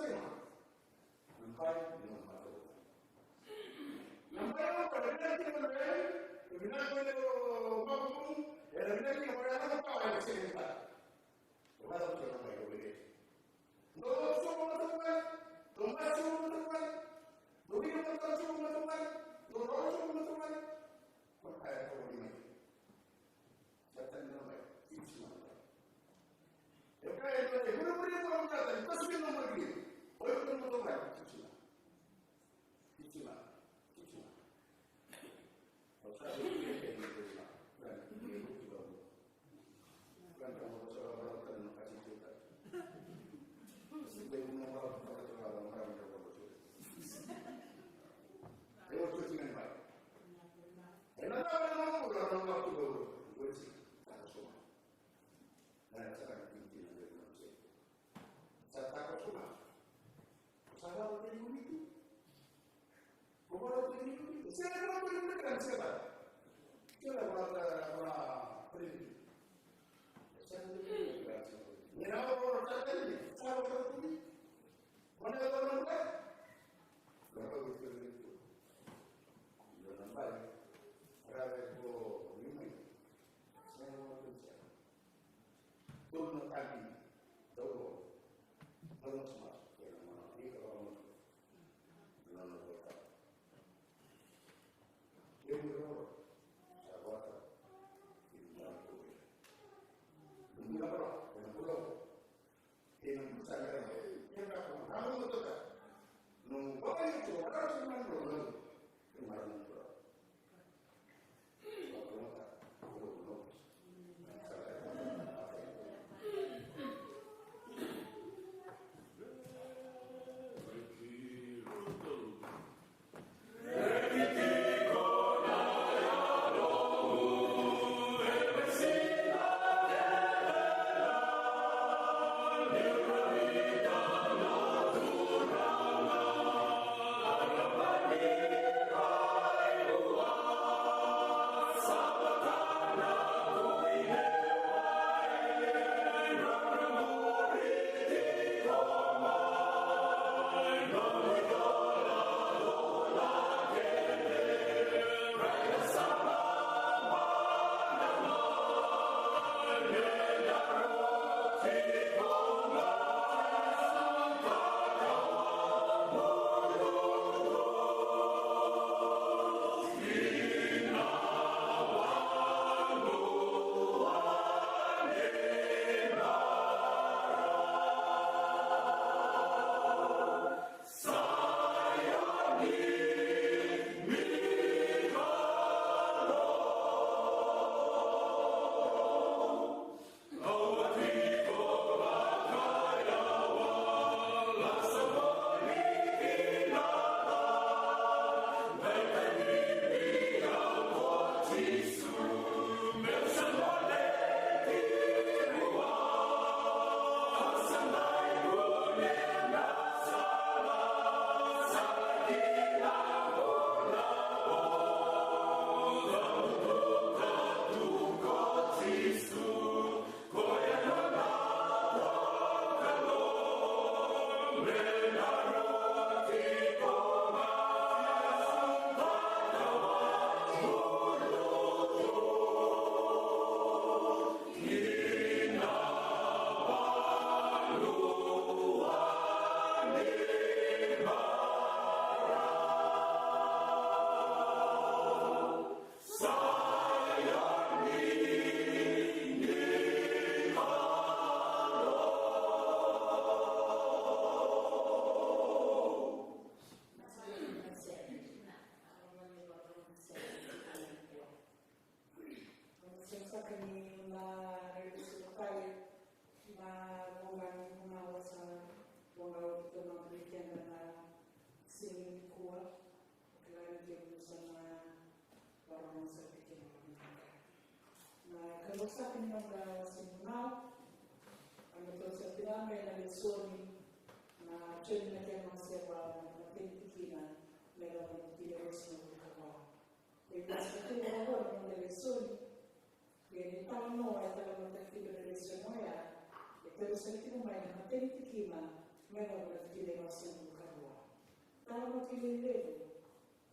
sega. Na bai ni nomu matavuvale. Na bai oqo ena vinaka kina na bai, ena vinaka kina na makubumu, ena vinaka kina na bai, na bai oqo ena sega ni matavuvale. Dou matavuvale, dou matavuvale, dou matavuvale, dou matavuvale, dou matavuvale, dou matavuvale. Ko kaya ko ni mai. Sa tani na mai, iti na mai. E kaya ni mai, muri muri ko na mai, kasi na mai ni. Oi ko na mai, iti na. Iti na, iti na. O sa ni mai, Vosaki ni noda wase ni vunau. Eda tou sa tiko mai na lesoni, na Joni na kena wase va, na teni tikina me lako na tikina e ruasagavulu ka va. E vosaki tiko na noda lesoni. Ia ni talanoa e talanoataki tiko na lesoni oya, e tauri sara tiko mai na teni tikina me lako na tikina e ruasagavulu ka rua. Talanoa tiko e levu.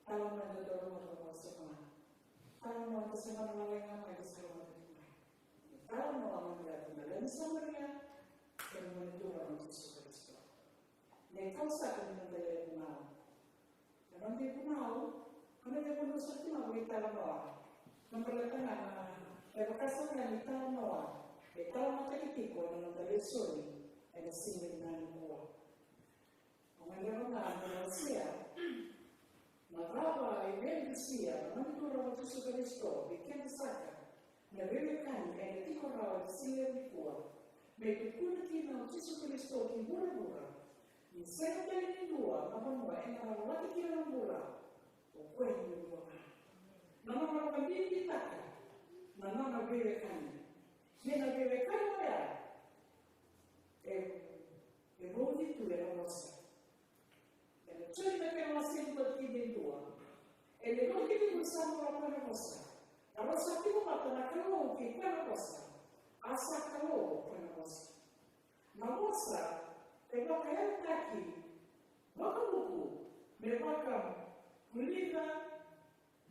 Talanoa eda dau rogoca vakasama. Talanoa eda sega ni lagalaga mai, eda sa rogoca tiko mai. Talanoa mai vei ira na lewe ni Samaria kei na Gone Turaga o Jisu Karisito. Na itavi saka ni noda ivunau. Na noda ivunau, na noda ivunau saka tiko na veitalanoa. Na baleta ga na, na vakasama ni talanoa e talanoataki tiko ena noda lesoni ena siga nikua. Au gadreva ga meu wasea na cava e via dusia na Gone Turaga o Jisu Karisito vei keda saka na veiwekani ena tiko rawa ena siga nikua, me tukuna kina o Jisu Karisito ki vuravura ni sega tale ni dua na vanua ena rawati kina na bula, o koya duadua ga. Na nona vakabibitaka na nona veiwekani. Ia na veiwekani oya e, e vauci tu ena vosa. Ena Joni na kena wase e dua tikina e dua. E levu na kena sa vola o koya na vosa. A vosa tiko vata na Kalou kei koya na vosa. A sa Kalou o koya na vosa. Na vosa e vakayagataki vakavuku me vakavulica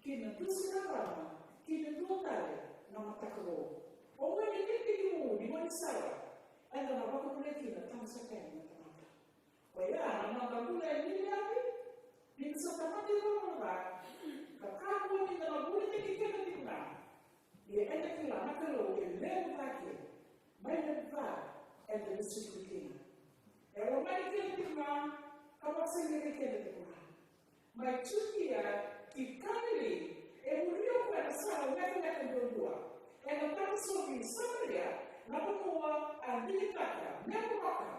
ki na dusi na rarama, ki na dua tale na matakau. O koya na itekitekivu ni gaunisala eda na vakavuna kina na tamata. Oya na noda bula e lialia, ni da sa tamata e vuravura, ka kakua ni da na vunitaki keda tiko ga. Ia eda kila na Kalou e levu cake mai na ka eda vesuki kina. E lomani keda tiko ga, ka vakasaqarai keda tiko ga. Mai Jutia ki Kalili, e muria o koya na sala lekaleka duadua. Ena tavasoti Samaria, na vanua a digitaka me vaka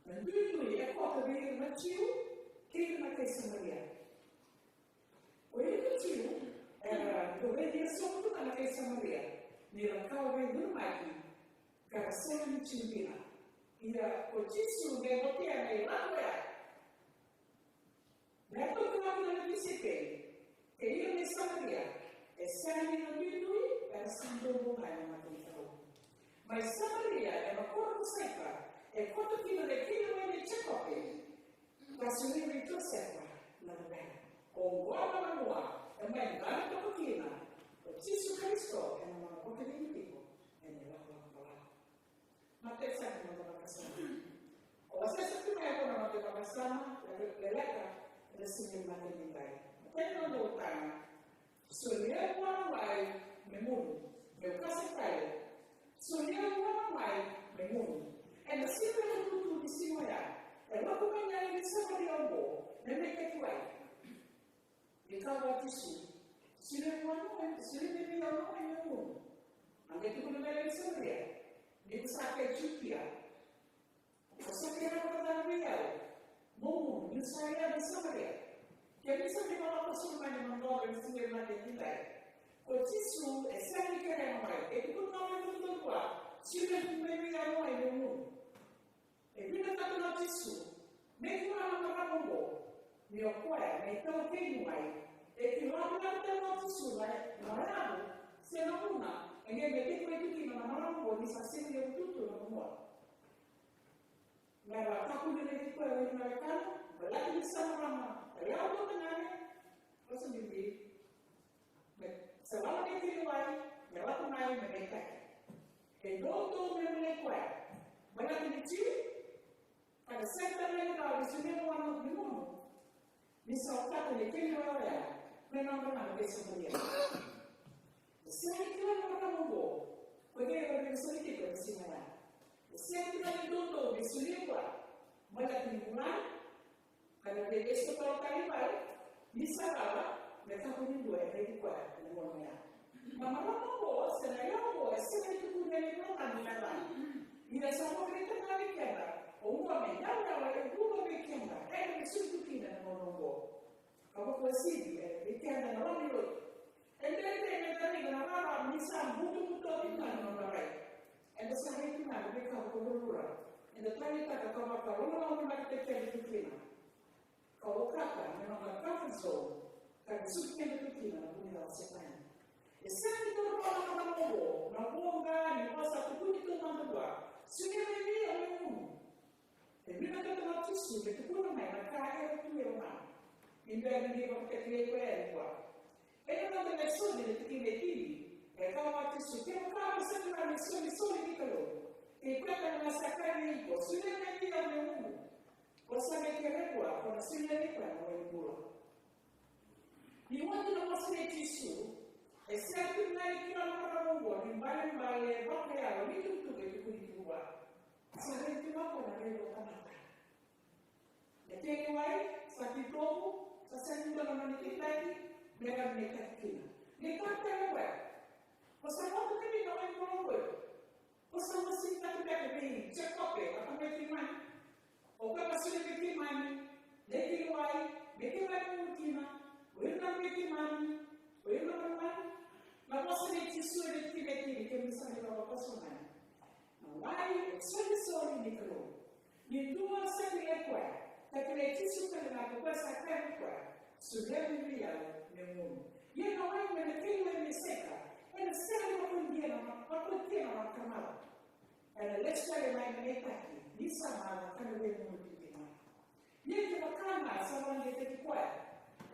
na duidui e koto vei ira na Jiu kei ira na kai Samaria. O ira na Jiu era dau raici ira sobu tu ga na kai Samaria ni ra kawa veicurumaki ka ra sega ni Jiu dina. Ia ko Jisu qai votia na ilavo ya. Na yacova na tisaipeli kei ira na Samaria e sega ni na duidui, era sa dau bau ga ena mata ni Kalou. Mai Samaria ena koro ko Saika, e koto kina na kili wai nei Jekope, ka solia vei Josefa na luvena. Oqo na vanua e mai dana toka kina o Jisu Karisito ena nona vakacegu tiko ena ilakolako balavu. Matai saka na noda vakasama. O wasea saka tiko mai o koya na noda vakasama, leleka, ena siga ni matai ni dai. Matai na noda utana. Solia vua na wai me gunu, meu kasa tale. Solia vua na wai me gunu. Ena siga na tutu ni siga oya, e lako mai na yalewa ni Samaria oqo me mai kati wai. Ni kaya vua o Jisu, solia vua na wai, solia vei au na wai me gunu. A qai tukuna mai na Samaria, ni ko sa kai Jutia, ko sa kere vakacava vei au mo gunu, niu sa yalewa ni Samaria? Kevaka ni sa qai vakalako sara mai na noda ena siga ni matai ni dai, ko Jisu e sega ni kerea na wai, e tukuna mai vei iratou vua, solia vei au na wai me gunu. E vinakata na Jisu me kila na marama oqo ni o koya na itaukei ni wai. E kila vinaka tale na Jisu na, na marama se na vuna e qai me tekivu tu kina na marama oqo ni sa sega ni tutu na vanua. Me ra kakua ni raici koya o ira na wekana, baleta ni sa marama yalewa tu ga, e vosa bibi. Me sa lako mai kina wai, me lako mai, me mai kaya, e dodonu me mai koya. Baleta ni Jiu, ka na sega tale ni ka ni solia vua na wai me gunu. Ni sa okata ni kena wai oya me nodra ga na kai Samaria. E sega ni kila na marama oqo, ko kei ira na veivesuki tiko ena siga ya. E sega ni kila ni dodonu me solia vua. Baleta ni bula, ka na veivesuki tale i vale, ni sa lala, me kakua ni dua e raici koya ena gauna ya. Na marama oqo se na yalewa oqo e sega ni tukuni yani na ka ni yacana. Ia sa vakaraitaka vei keda oqo me yalewa e vuqa vei keda eda vesuki tu kina ena gauna oqo. Ka vakauasivi vei keda na loma ni lotu. E dredre meda na Eda na rarawa ni sa butobuto tiko na nona rai. Eda sa raica tiko na veika ko vuravura. Eda taleitaka ka vakalogaloga vata kei keda tu kina. Ka okata me noda comfort zone ka vesuki keda tu kina na vunau ni Setani. E sega ni taura na ka oqo na voqa ni vosa tukuni tu mada vua. Solia mai vei au na gunu. E vinakata na Jisu me tukuna mai na ka era tu e lomana. Ni bera ni vakatakilai koya yani vua. Ena noda lesoni ena tikina e tini, e kaya o Jisu, kevaka o sa kila na isolisoli ni Kalou, kei koya tale ga sa kaya vei iko, solia mai vei au na gunu, o sa mai kerea vua, ko na solia vei koya na wai bula. Ni oti na vosa nei Jisu, e sega tu ga ni kila na marama oqo na ibalebale vakayalo ni itukutuku e tukuni tiko vua. Sa raica tiko ga o koya na raivotu ni tamata. Na kena wai sa titobu, sa sega ni dua na nona kitaki me rawa ni kitaki kina. Ni ka tale o koya, o sa vakataki na wai bula oqo. O sa vakasinaiti beka vei Jekope, a tamai keimami. O koya ka solia vei keimami na kena wai me keimami gunu kina. O ira na vei keimami, o ira na vei keimami. Na vosa nei Jisu ena tikina e tini, keimami sa mai vakasama yani. Na wai e isolisoli ni Kalou. Ni dua sa kilai koya, ka kilai Jisu tale ga, ko koya sa kaya vei koya, solia mai vei au na gunu. Ia na wai mai na kena wai me sega, ena sega ni vakautia na, vakautia na nona karamaca. Ena lesu tale mai na itaki ni sa mala ka na vei gunu tiko mai. Ia kevaka ga sa vakautia koya,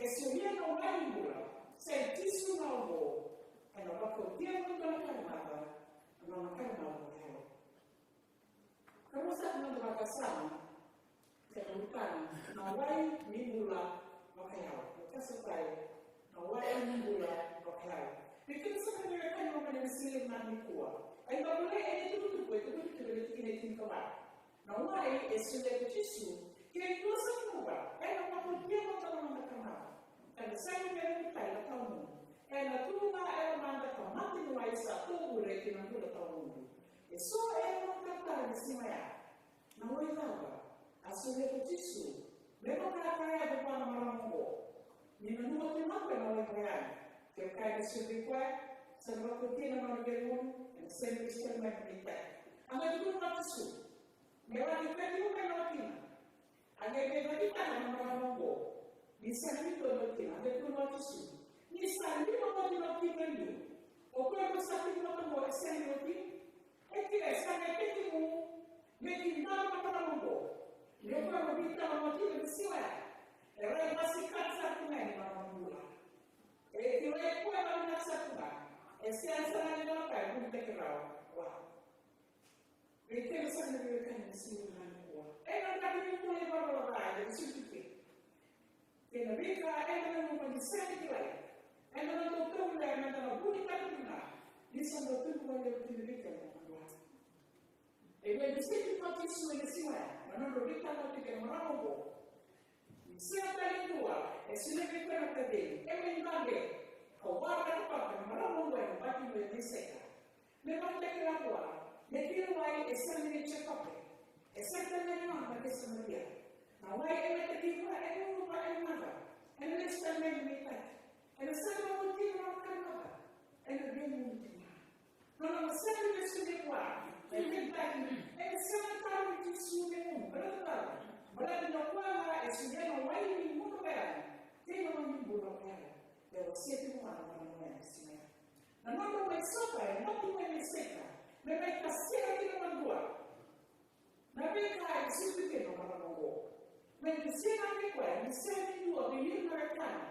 e solia na wai ni bula, sa i Jisu na oqo, ena vakautia na nona karamaca, na nona karamaca vakayalo. Ka rua saka na noda vakasama, kena ulutaga, na wai ni bula vakayalo. Na kasa tai, na wai ni bula vakayalo. Ni kena saka ni wekani lomani ena siga nikua. Eda volai ena itukutuku, e tukutuku ena tikina e tinikava. Na wai e solia ko Jisu, ke dua sa gunuva, ena vakautia vata na nona karamaca. Ka na sega ni via lumuta na tawamudu. Ena tu ga e lomada ka mate ni wai sa tovure ki na bula tawamudu. Eso era na talatala ni siga ya. Na wai cava a solia ko Jisu me vaka ka yaco vua na marama oqo? Ni nanuma tu ga o koya na wai oqo yani. Kevaka e solia vei koya, sa na vakautia na nona vei gunu, ena sega ni vesu tale mai na veitaki. A qai tukuna o Jisu, me vaka ni kati mai na watina. A qai vakadeitaka na marama oqo ni sa lima na watina. A qai tukuna o Jisu, ni sa lima na watina o tiko e liu. O koya ko sa tiko vata oqo e sega ni watina. E kila e sa qai tekivu me kidava na marama oqo. Ni o koya ko veitaka na watina ni siwa ya, e rai vasikata sara tu ga yani na marama bula. E kila e koya na vinaka sara tu ga. E sega sara ga ni dua na ka e vunitaki rawa. Wa. Vei keda saka na veiwekani ena siga nikua. Ena qai ni bula ivalavala ca eda vesuki kina. Kei na veika eda nanuma ni sega ni kilai. Eda na dau taura meda na vunitaka kina. Ni sa dau tubu vakalevu kina vei keda na Kalou. E vei vesuki ko Jisu ena siga ya, na nodra veitaka tiko na marama oqo. Ni sega tale ni dua e solia vei koya na kacegi, e mai dabe ka waraka vata na marama oqo ena bati ni wai ni sega. Me vakatakila vua, me kila wai e sega ni Jekope, e sega tale ni nona na kai Samaria. Na wai e mai taki vua, e nunu vua, e nada, ena lesu tale mai na itaki, ena sega ni vakautia na nona karamaca, ena via gunu tiko ga. Na nona sega ni solia vua na itaki, ena sega ni tarogi Jisu me gunu, baleta na cava? Baleta ni o koya ga e solia na wai ni gunu ka yani kei na wai ni bula ka yani. E wasea tiko ga na marama oya ena siga ya. Na nodra mai sota e mate mai na sega, me mai kasera kina madua. Na veika e sucu kina na marama oqo. Me dusia ga vei koya ni sega ni dua vei ira na wekana.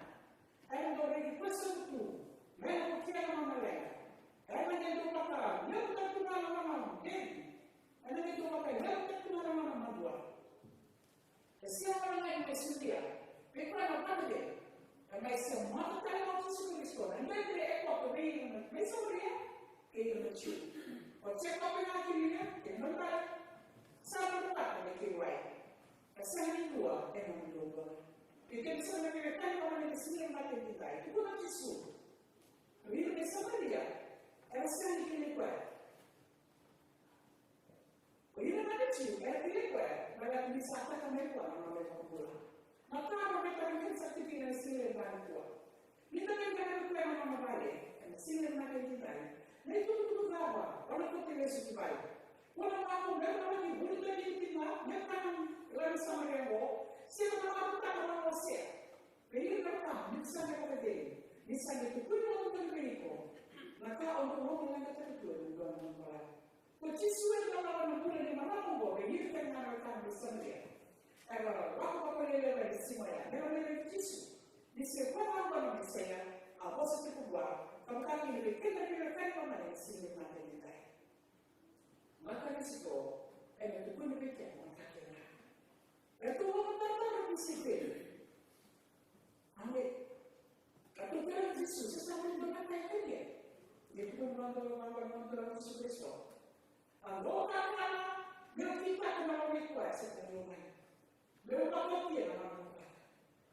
Ena dau reki koya sobu tu, me na vukea na nona leqa. Ena qai dau vakalevu tale tu ga na nona bedi. Ena qai dau vakalevu tale tu ga na nona madua. E sega walega ni mai solia vei koya na vale. E mai semata tale ga o Jisu Karisito na dredre e koto vei ira na, vei Samaria kei ira na Jiu. O Jekope ga kina kei na nona vale. Sa nodra vata na kei wai. E sega ni dua e nona dua. Io keda sega na veiwekani lomani ena siga ni mataka edaidai. Tukuna o Jisu, o ira na Samaria era sega ni kilai koya. O ira na Jiu era kilai koya baleta ni sa taka mai vua na nona ivakabula. Na ka au via taroga keda saka tiko ena siga nikua, ni taka ni kaya vei koya na nona vale, e Ena siga vinaka edaidai, na itukutuku cava o na kauta lesu ki vale? O na lako me lako ki vuli tani ki na me tani lami Samaria oqo, se na lako taka na wasea vei ira na ka ni sa qai vakacegu, ni sa qai tukuni vakadodonu vei iko na ka o dau lomaleqataka tu ena dua na nomu bula. Ko Jisu e dau lako na bula ni marama oqo vei ira kece ga na wekana mai Samaria. Era lako vakaleleka ni siga oya me ra raici Jisu. Ni se koya ga na Mesaia a vosa tiko vua, ka vaka kina vei keda na veiwekani lomani ena siga vinaka edaidai. Na Karisito ena tukuna vei keda na ka kece ga. Ratou vakatautau na tisaipeli. Amen. Ratou kaya vei Jisu, se sa dua na ka e kaya. Ni tukuna vua na Jisu Karisito. A dua ka ga meu kitaka na loma i koya se ka meu mai. Meu vakaotia na nona bula.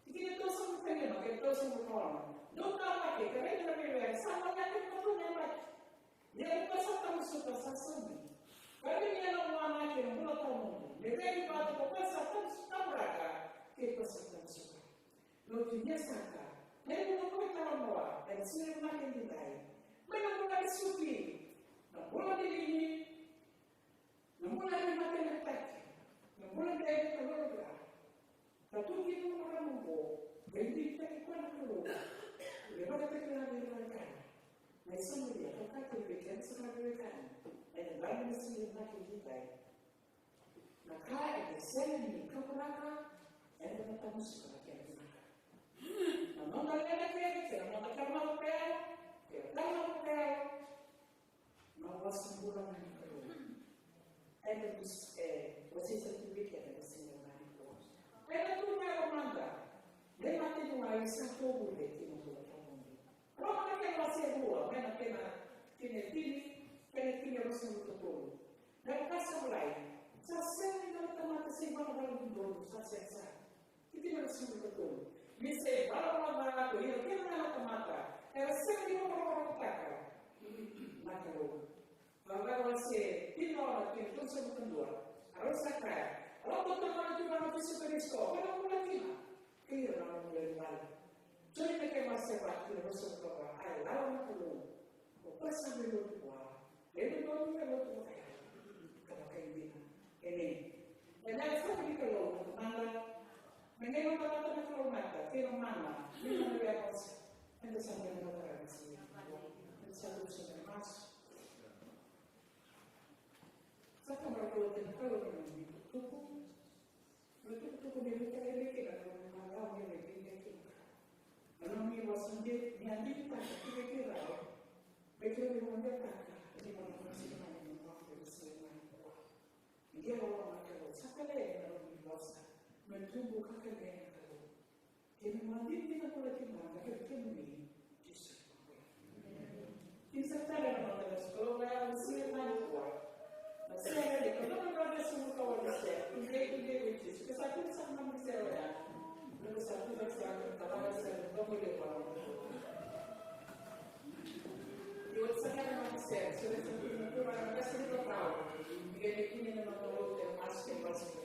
Tikina tolusagavulu ka lima kei tolusagavulu ka ono. Dou ka vaka, ka raica na veiwere sa lagata na matua na yabaki. Ia ko koya sa tamusuka sa saumi. Ka raica na vua na ke na bula tawamudu. Me vei vata ko koya sa tamusuka, kaburaka, kei koya sa tamusuka. Lotu ni saka. Na iVola Tabu e talanoa ena siga vinaka edaidai mai na bula ni suki, na bula ni lili, na bula ni matanataki, na bula ni veika loloma. Ka tu kina na marama oqo, me digitaki koya na Kalou, me vakatakila vei ira na wekana. Na Samaria, ka kaya vei keda sara na wekana ena dua na siga vinaka edaidai. Na ka eda sega ni kaburaka, eda na tamusuka na kena vinaka. Na noda leqa kece, kei na noda karamaca kece, kei na karamaca kece, na vosa bula ga ni Kalou. Eda na, e, vosa sa tu vei keda na siga ga ni Kalou. Eda tu na lomada, me mate ni wai sa tovure ki na bula tawamudu. Roma na kena wase rua, mai na kena, kena tini, kena tini ruasagavulu ka tolu. Na ka sa volai, sa sega ni dua na tamata se ivalavala dodonu sa sega sara. Tikina ruasagavulu ka tolu. Ni sa ivalavala ca ko ira kece ga na tamata, era sega ni vakarokorokotaka na Kalou. Vakarokoroko se tini na ono, tini tolusagavulu ka dua. A rau sa kaya, a rau koto na turaga o Jisu Karisito, ko na bula kina. Kei ira na nona bula ni vale. Joni na kena wase va, tikina ruasagavulu ka va, a yalo na Kalou. O koya sa mai lotu vua, me dodonu me lotu vakayalo ka vakaidina. Emeni. Na yalo sara ni Kalou na Tamada, na qai na Tamada na Kalou mata, kei na mana, kei na mana via vosa. Eda sa mai na mata rarasi. Eda sa tu sa mai masu. Sa ka mara kau tena Kalou na nomu itukutuku. Na itukutuku ni raica kina na nomu itukutuku. Na nomu vosa ni a digitaka kina kina rau. Me kila ni vakabetaka ni mona vosa ni mona vosa ni mona vosa. Ia o na Kalou sa kaya na nomu vosa. Me tubu ka kaya na Kalou. Kei na madigi na bula kei na bula kei kemuni, Jisu. Kina sa tale na noda na sikola, na sere na nikua. Na sere ni kona na noda sumuka wa na sere. Kundei, kundei, kundei, Jisu. Ka sa kundei sa na sere ya. Na sa kundei sa na kundei sa na kundei sa na kundei. Io sa na na sere, sere sa na kundei na sere na kundei. Kundei, kundei, na noda na sere, mas ke mas ke.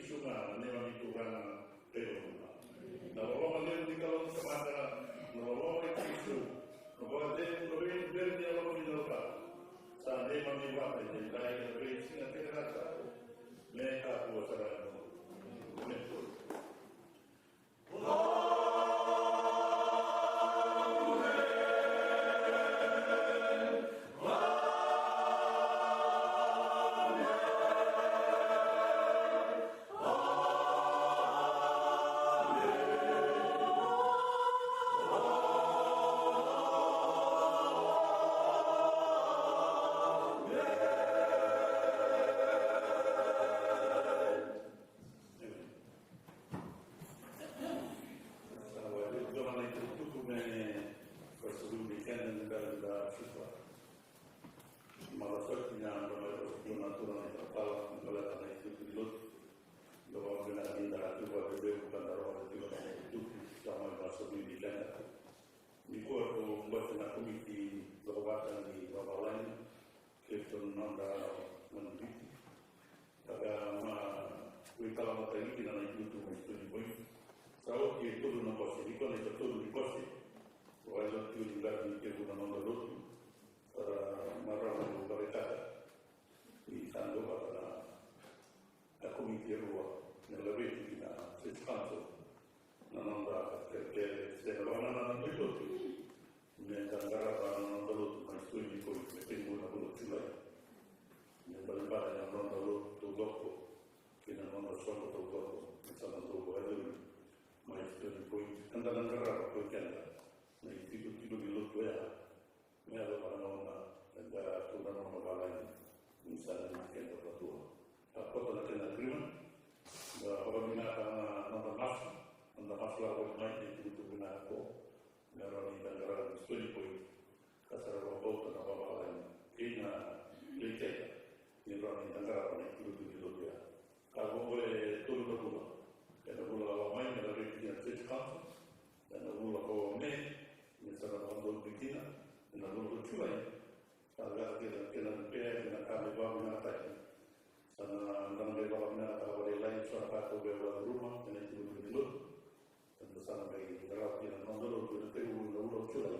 Jisu ga na neimami Turaga kei Luvena. Na loloma levu ni Kalou na Tamada, na loloma i Jisu, na vakacegu, na veiveri ni Yalo Tabu, sa neimami vata edaidai kei na veisiga kece ga sa me kakua sara ga. Emeni. Sa ua e dua na itukutuku me vakasauri vei keda ni bera ni da suka. Matasaki ni a dua mai vakasauri na turaga na italatala me baleta na itukutuku ni lotu. Dua vakavinaka ni da tu vakabebeku ka da rogoca tiko na itukutuku sa mai vakasauri vei keda. Nikua ko bati na komiti lako vata ni vavalagi. Keitou na noda manubiti. Taka ma veikalamataki kina na itutu mai Stony Point. Sa oti e tolu na bose, ni kona e tolu ni bose. Wai lotu ni gati ni tevu na noda lotu. Tara marau ni varekata. Ni sa dua vata na a komiti e rua me laveti ki na Church Council na noda kerekere se na vakanananu ni lotu. Me da qarava na noda lotu mai Stony Point me tekivu na vula o Julai. Me balebale na noda lotu taucoko kei na noda soqo taucoko me sa na dau vakayacori mai Stony Point. Eda na qarava ko i keda na itikotiko ni lotu oya. Me yacova na gauna eda tu na nona valagi ni sa na keda vakatua. A koto na kena agreement. Da vakavinaka na noda masu, noda masu lako mai ni tukutuku vinaka ko. Me rawa ni da qarava ni Stony Point. Ka sa ra vakabauta na vavalagi kei na lei keda ni rawa ni da qarava na itukutuku ni lotu ya. Ka vaqo e tolu na vula. Ena vula lako mai me laveti kina Church Council. Ena vula ko Me me sa na vakadodonu kina. Ena vula ko Julai sa na vaka kina kena repair kei na ka me vakavinakataki. Sa na da na qai vakavinakataka vakalailai so na ka tou qai vakacuruma ena itukutuku ni lotu. Eda sa na qai qarava kina na noda lotu ena tekivu na vula o Julai.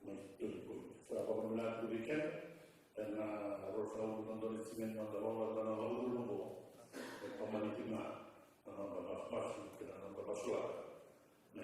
Mai Stony Point sa vakavinaka tu vei keda. Ena rau sa uvu na dua na siga ni noda lolo eda na lauculu oqo. E tomani kina na noda masumasu kei na noda masulaka. Na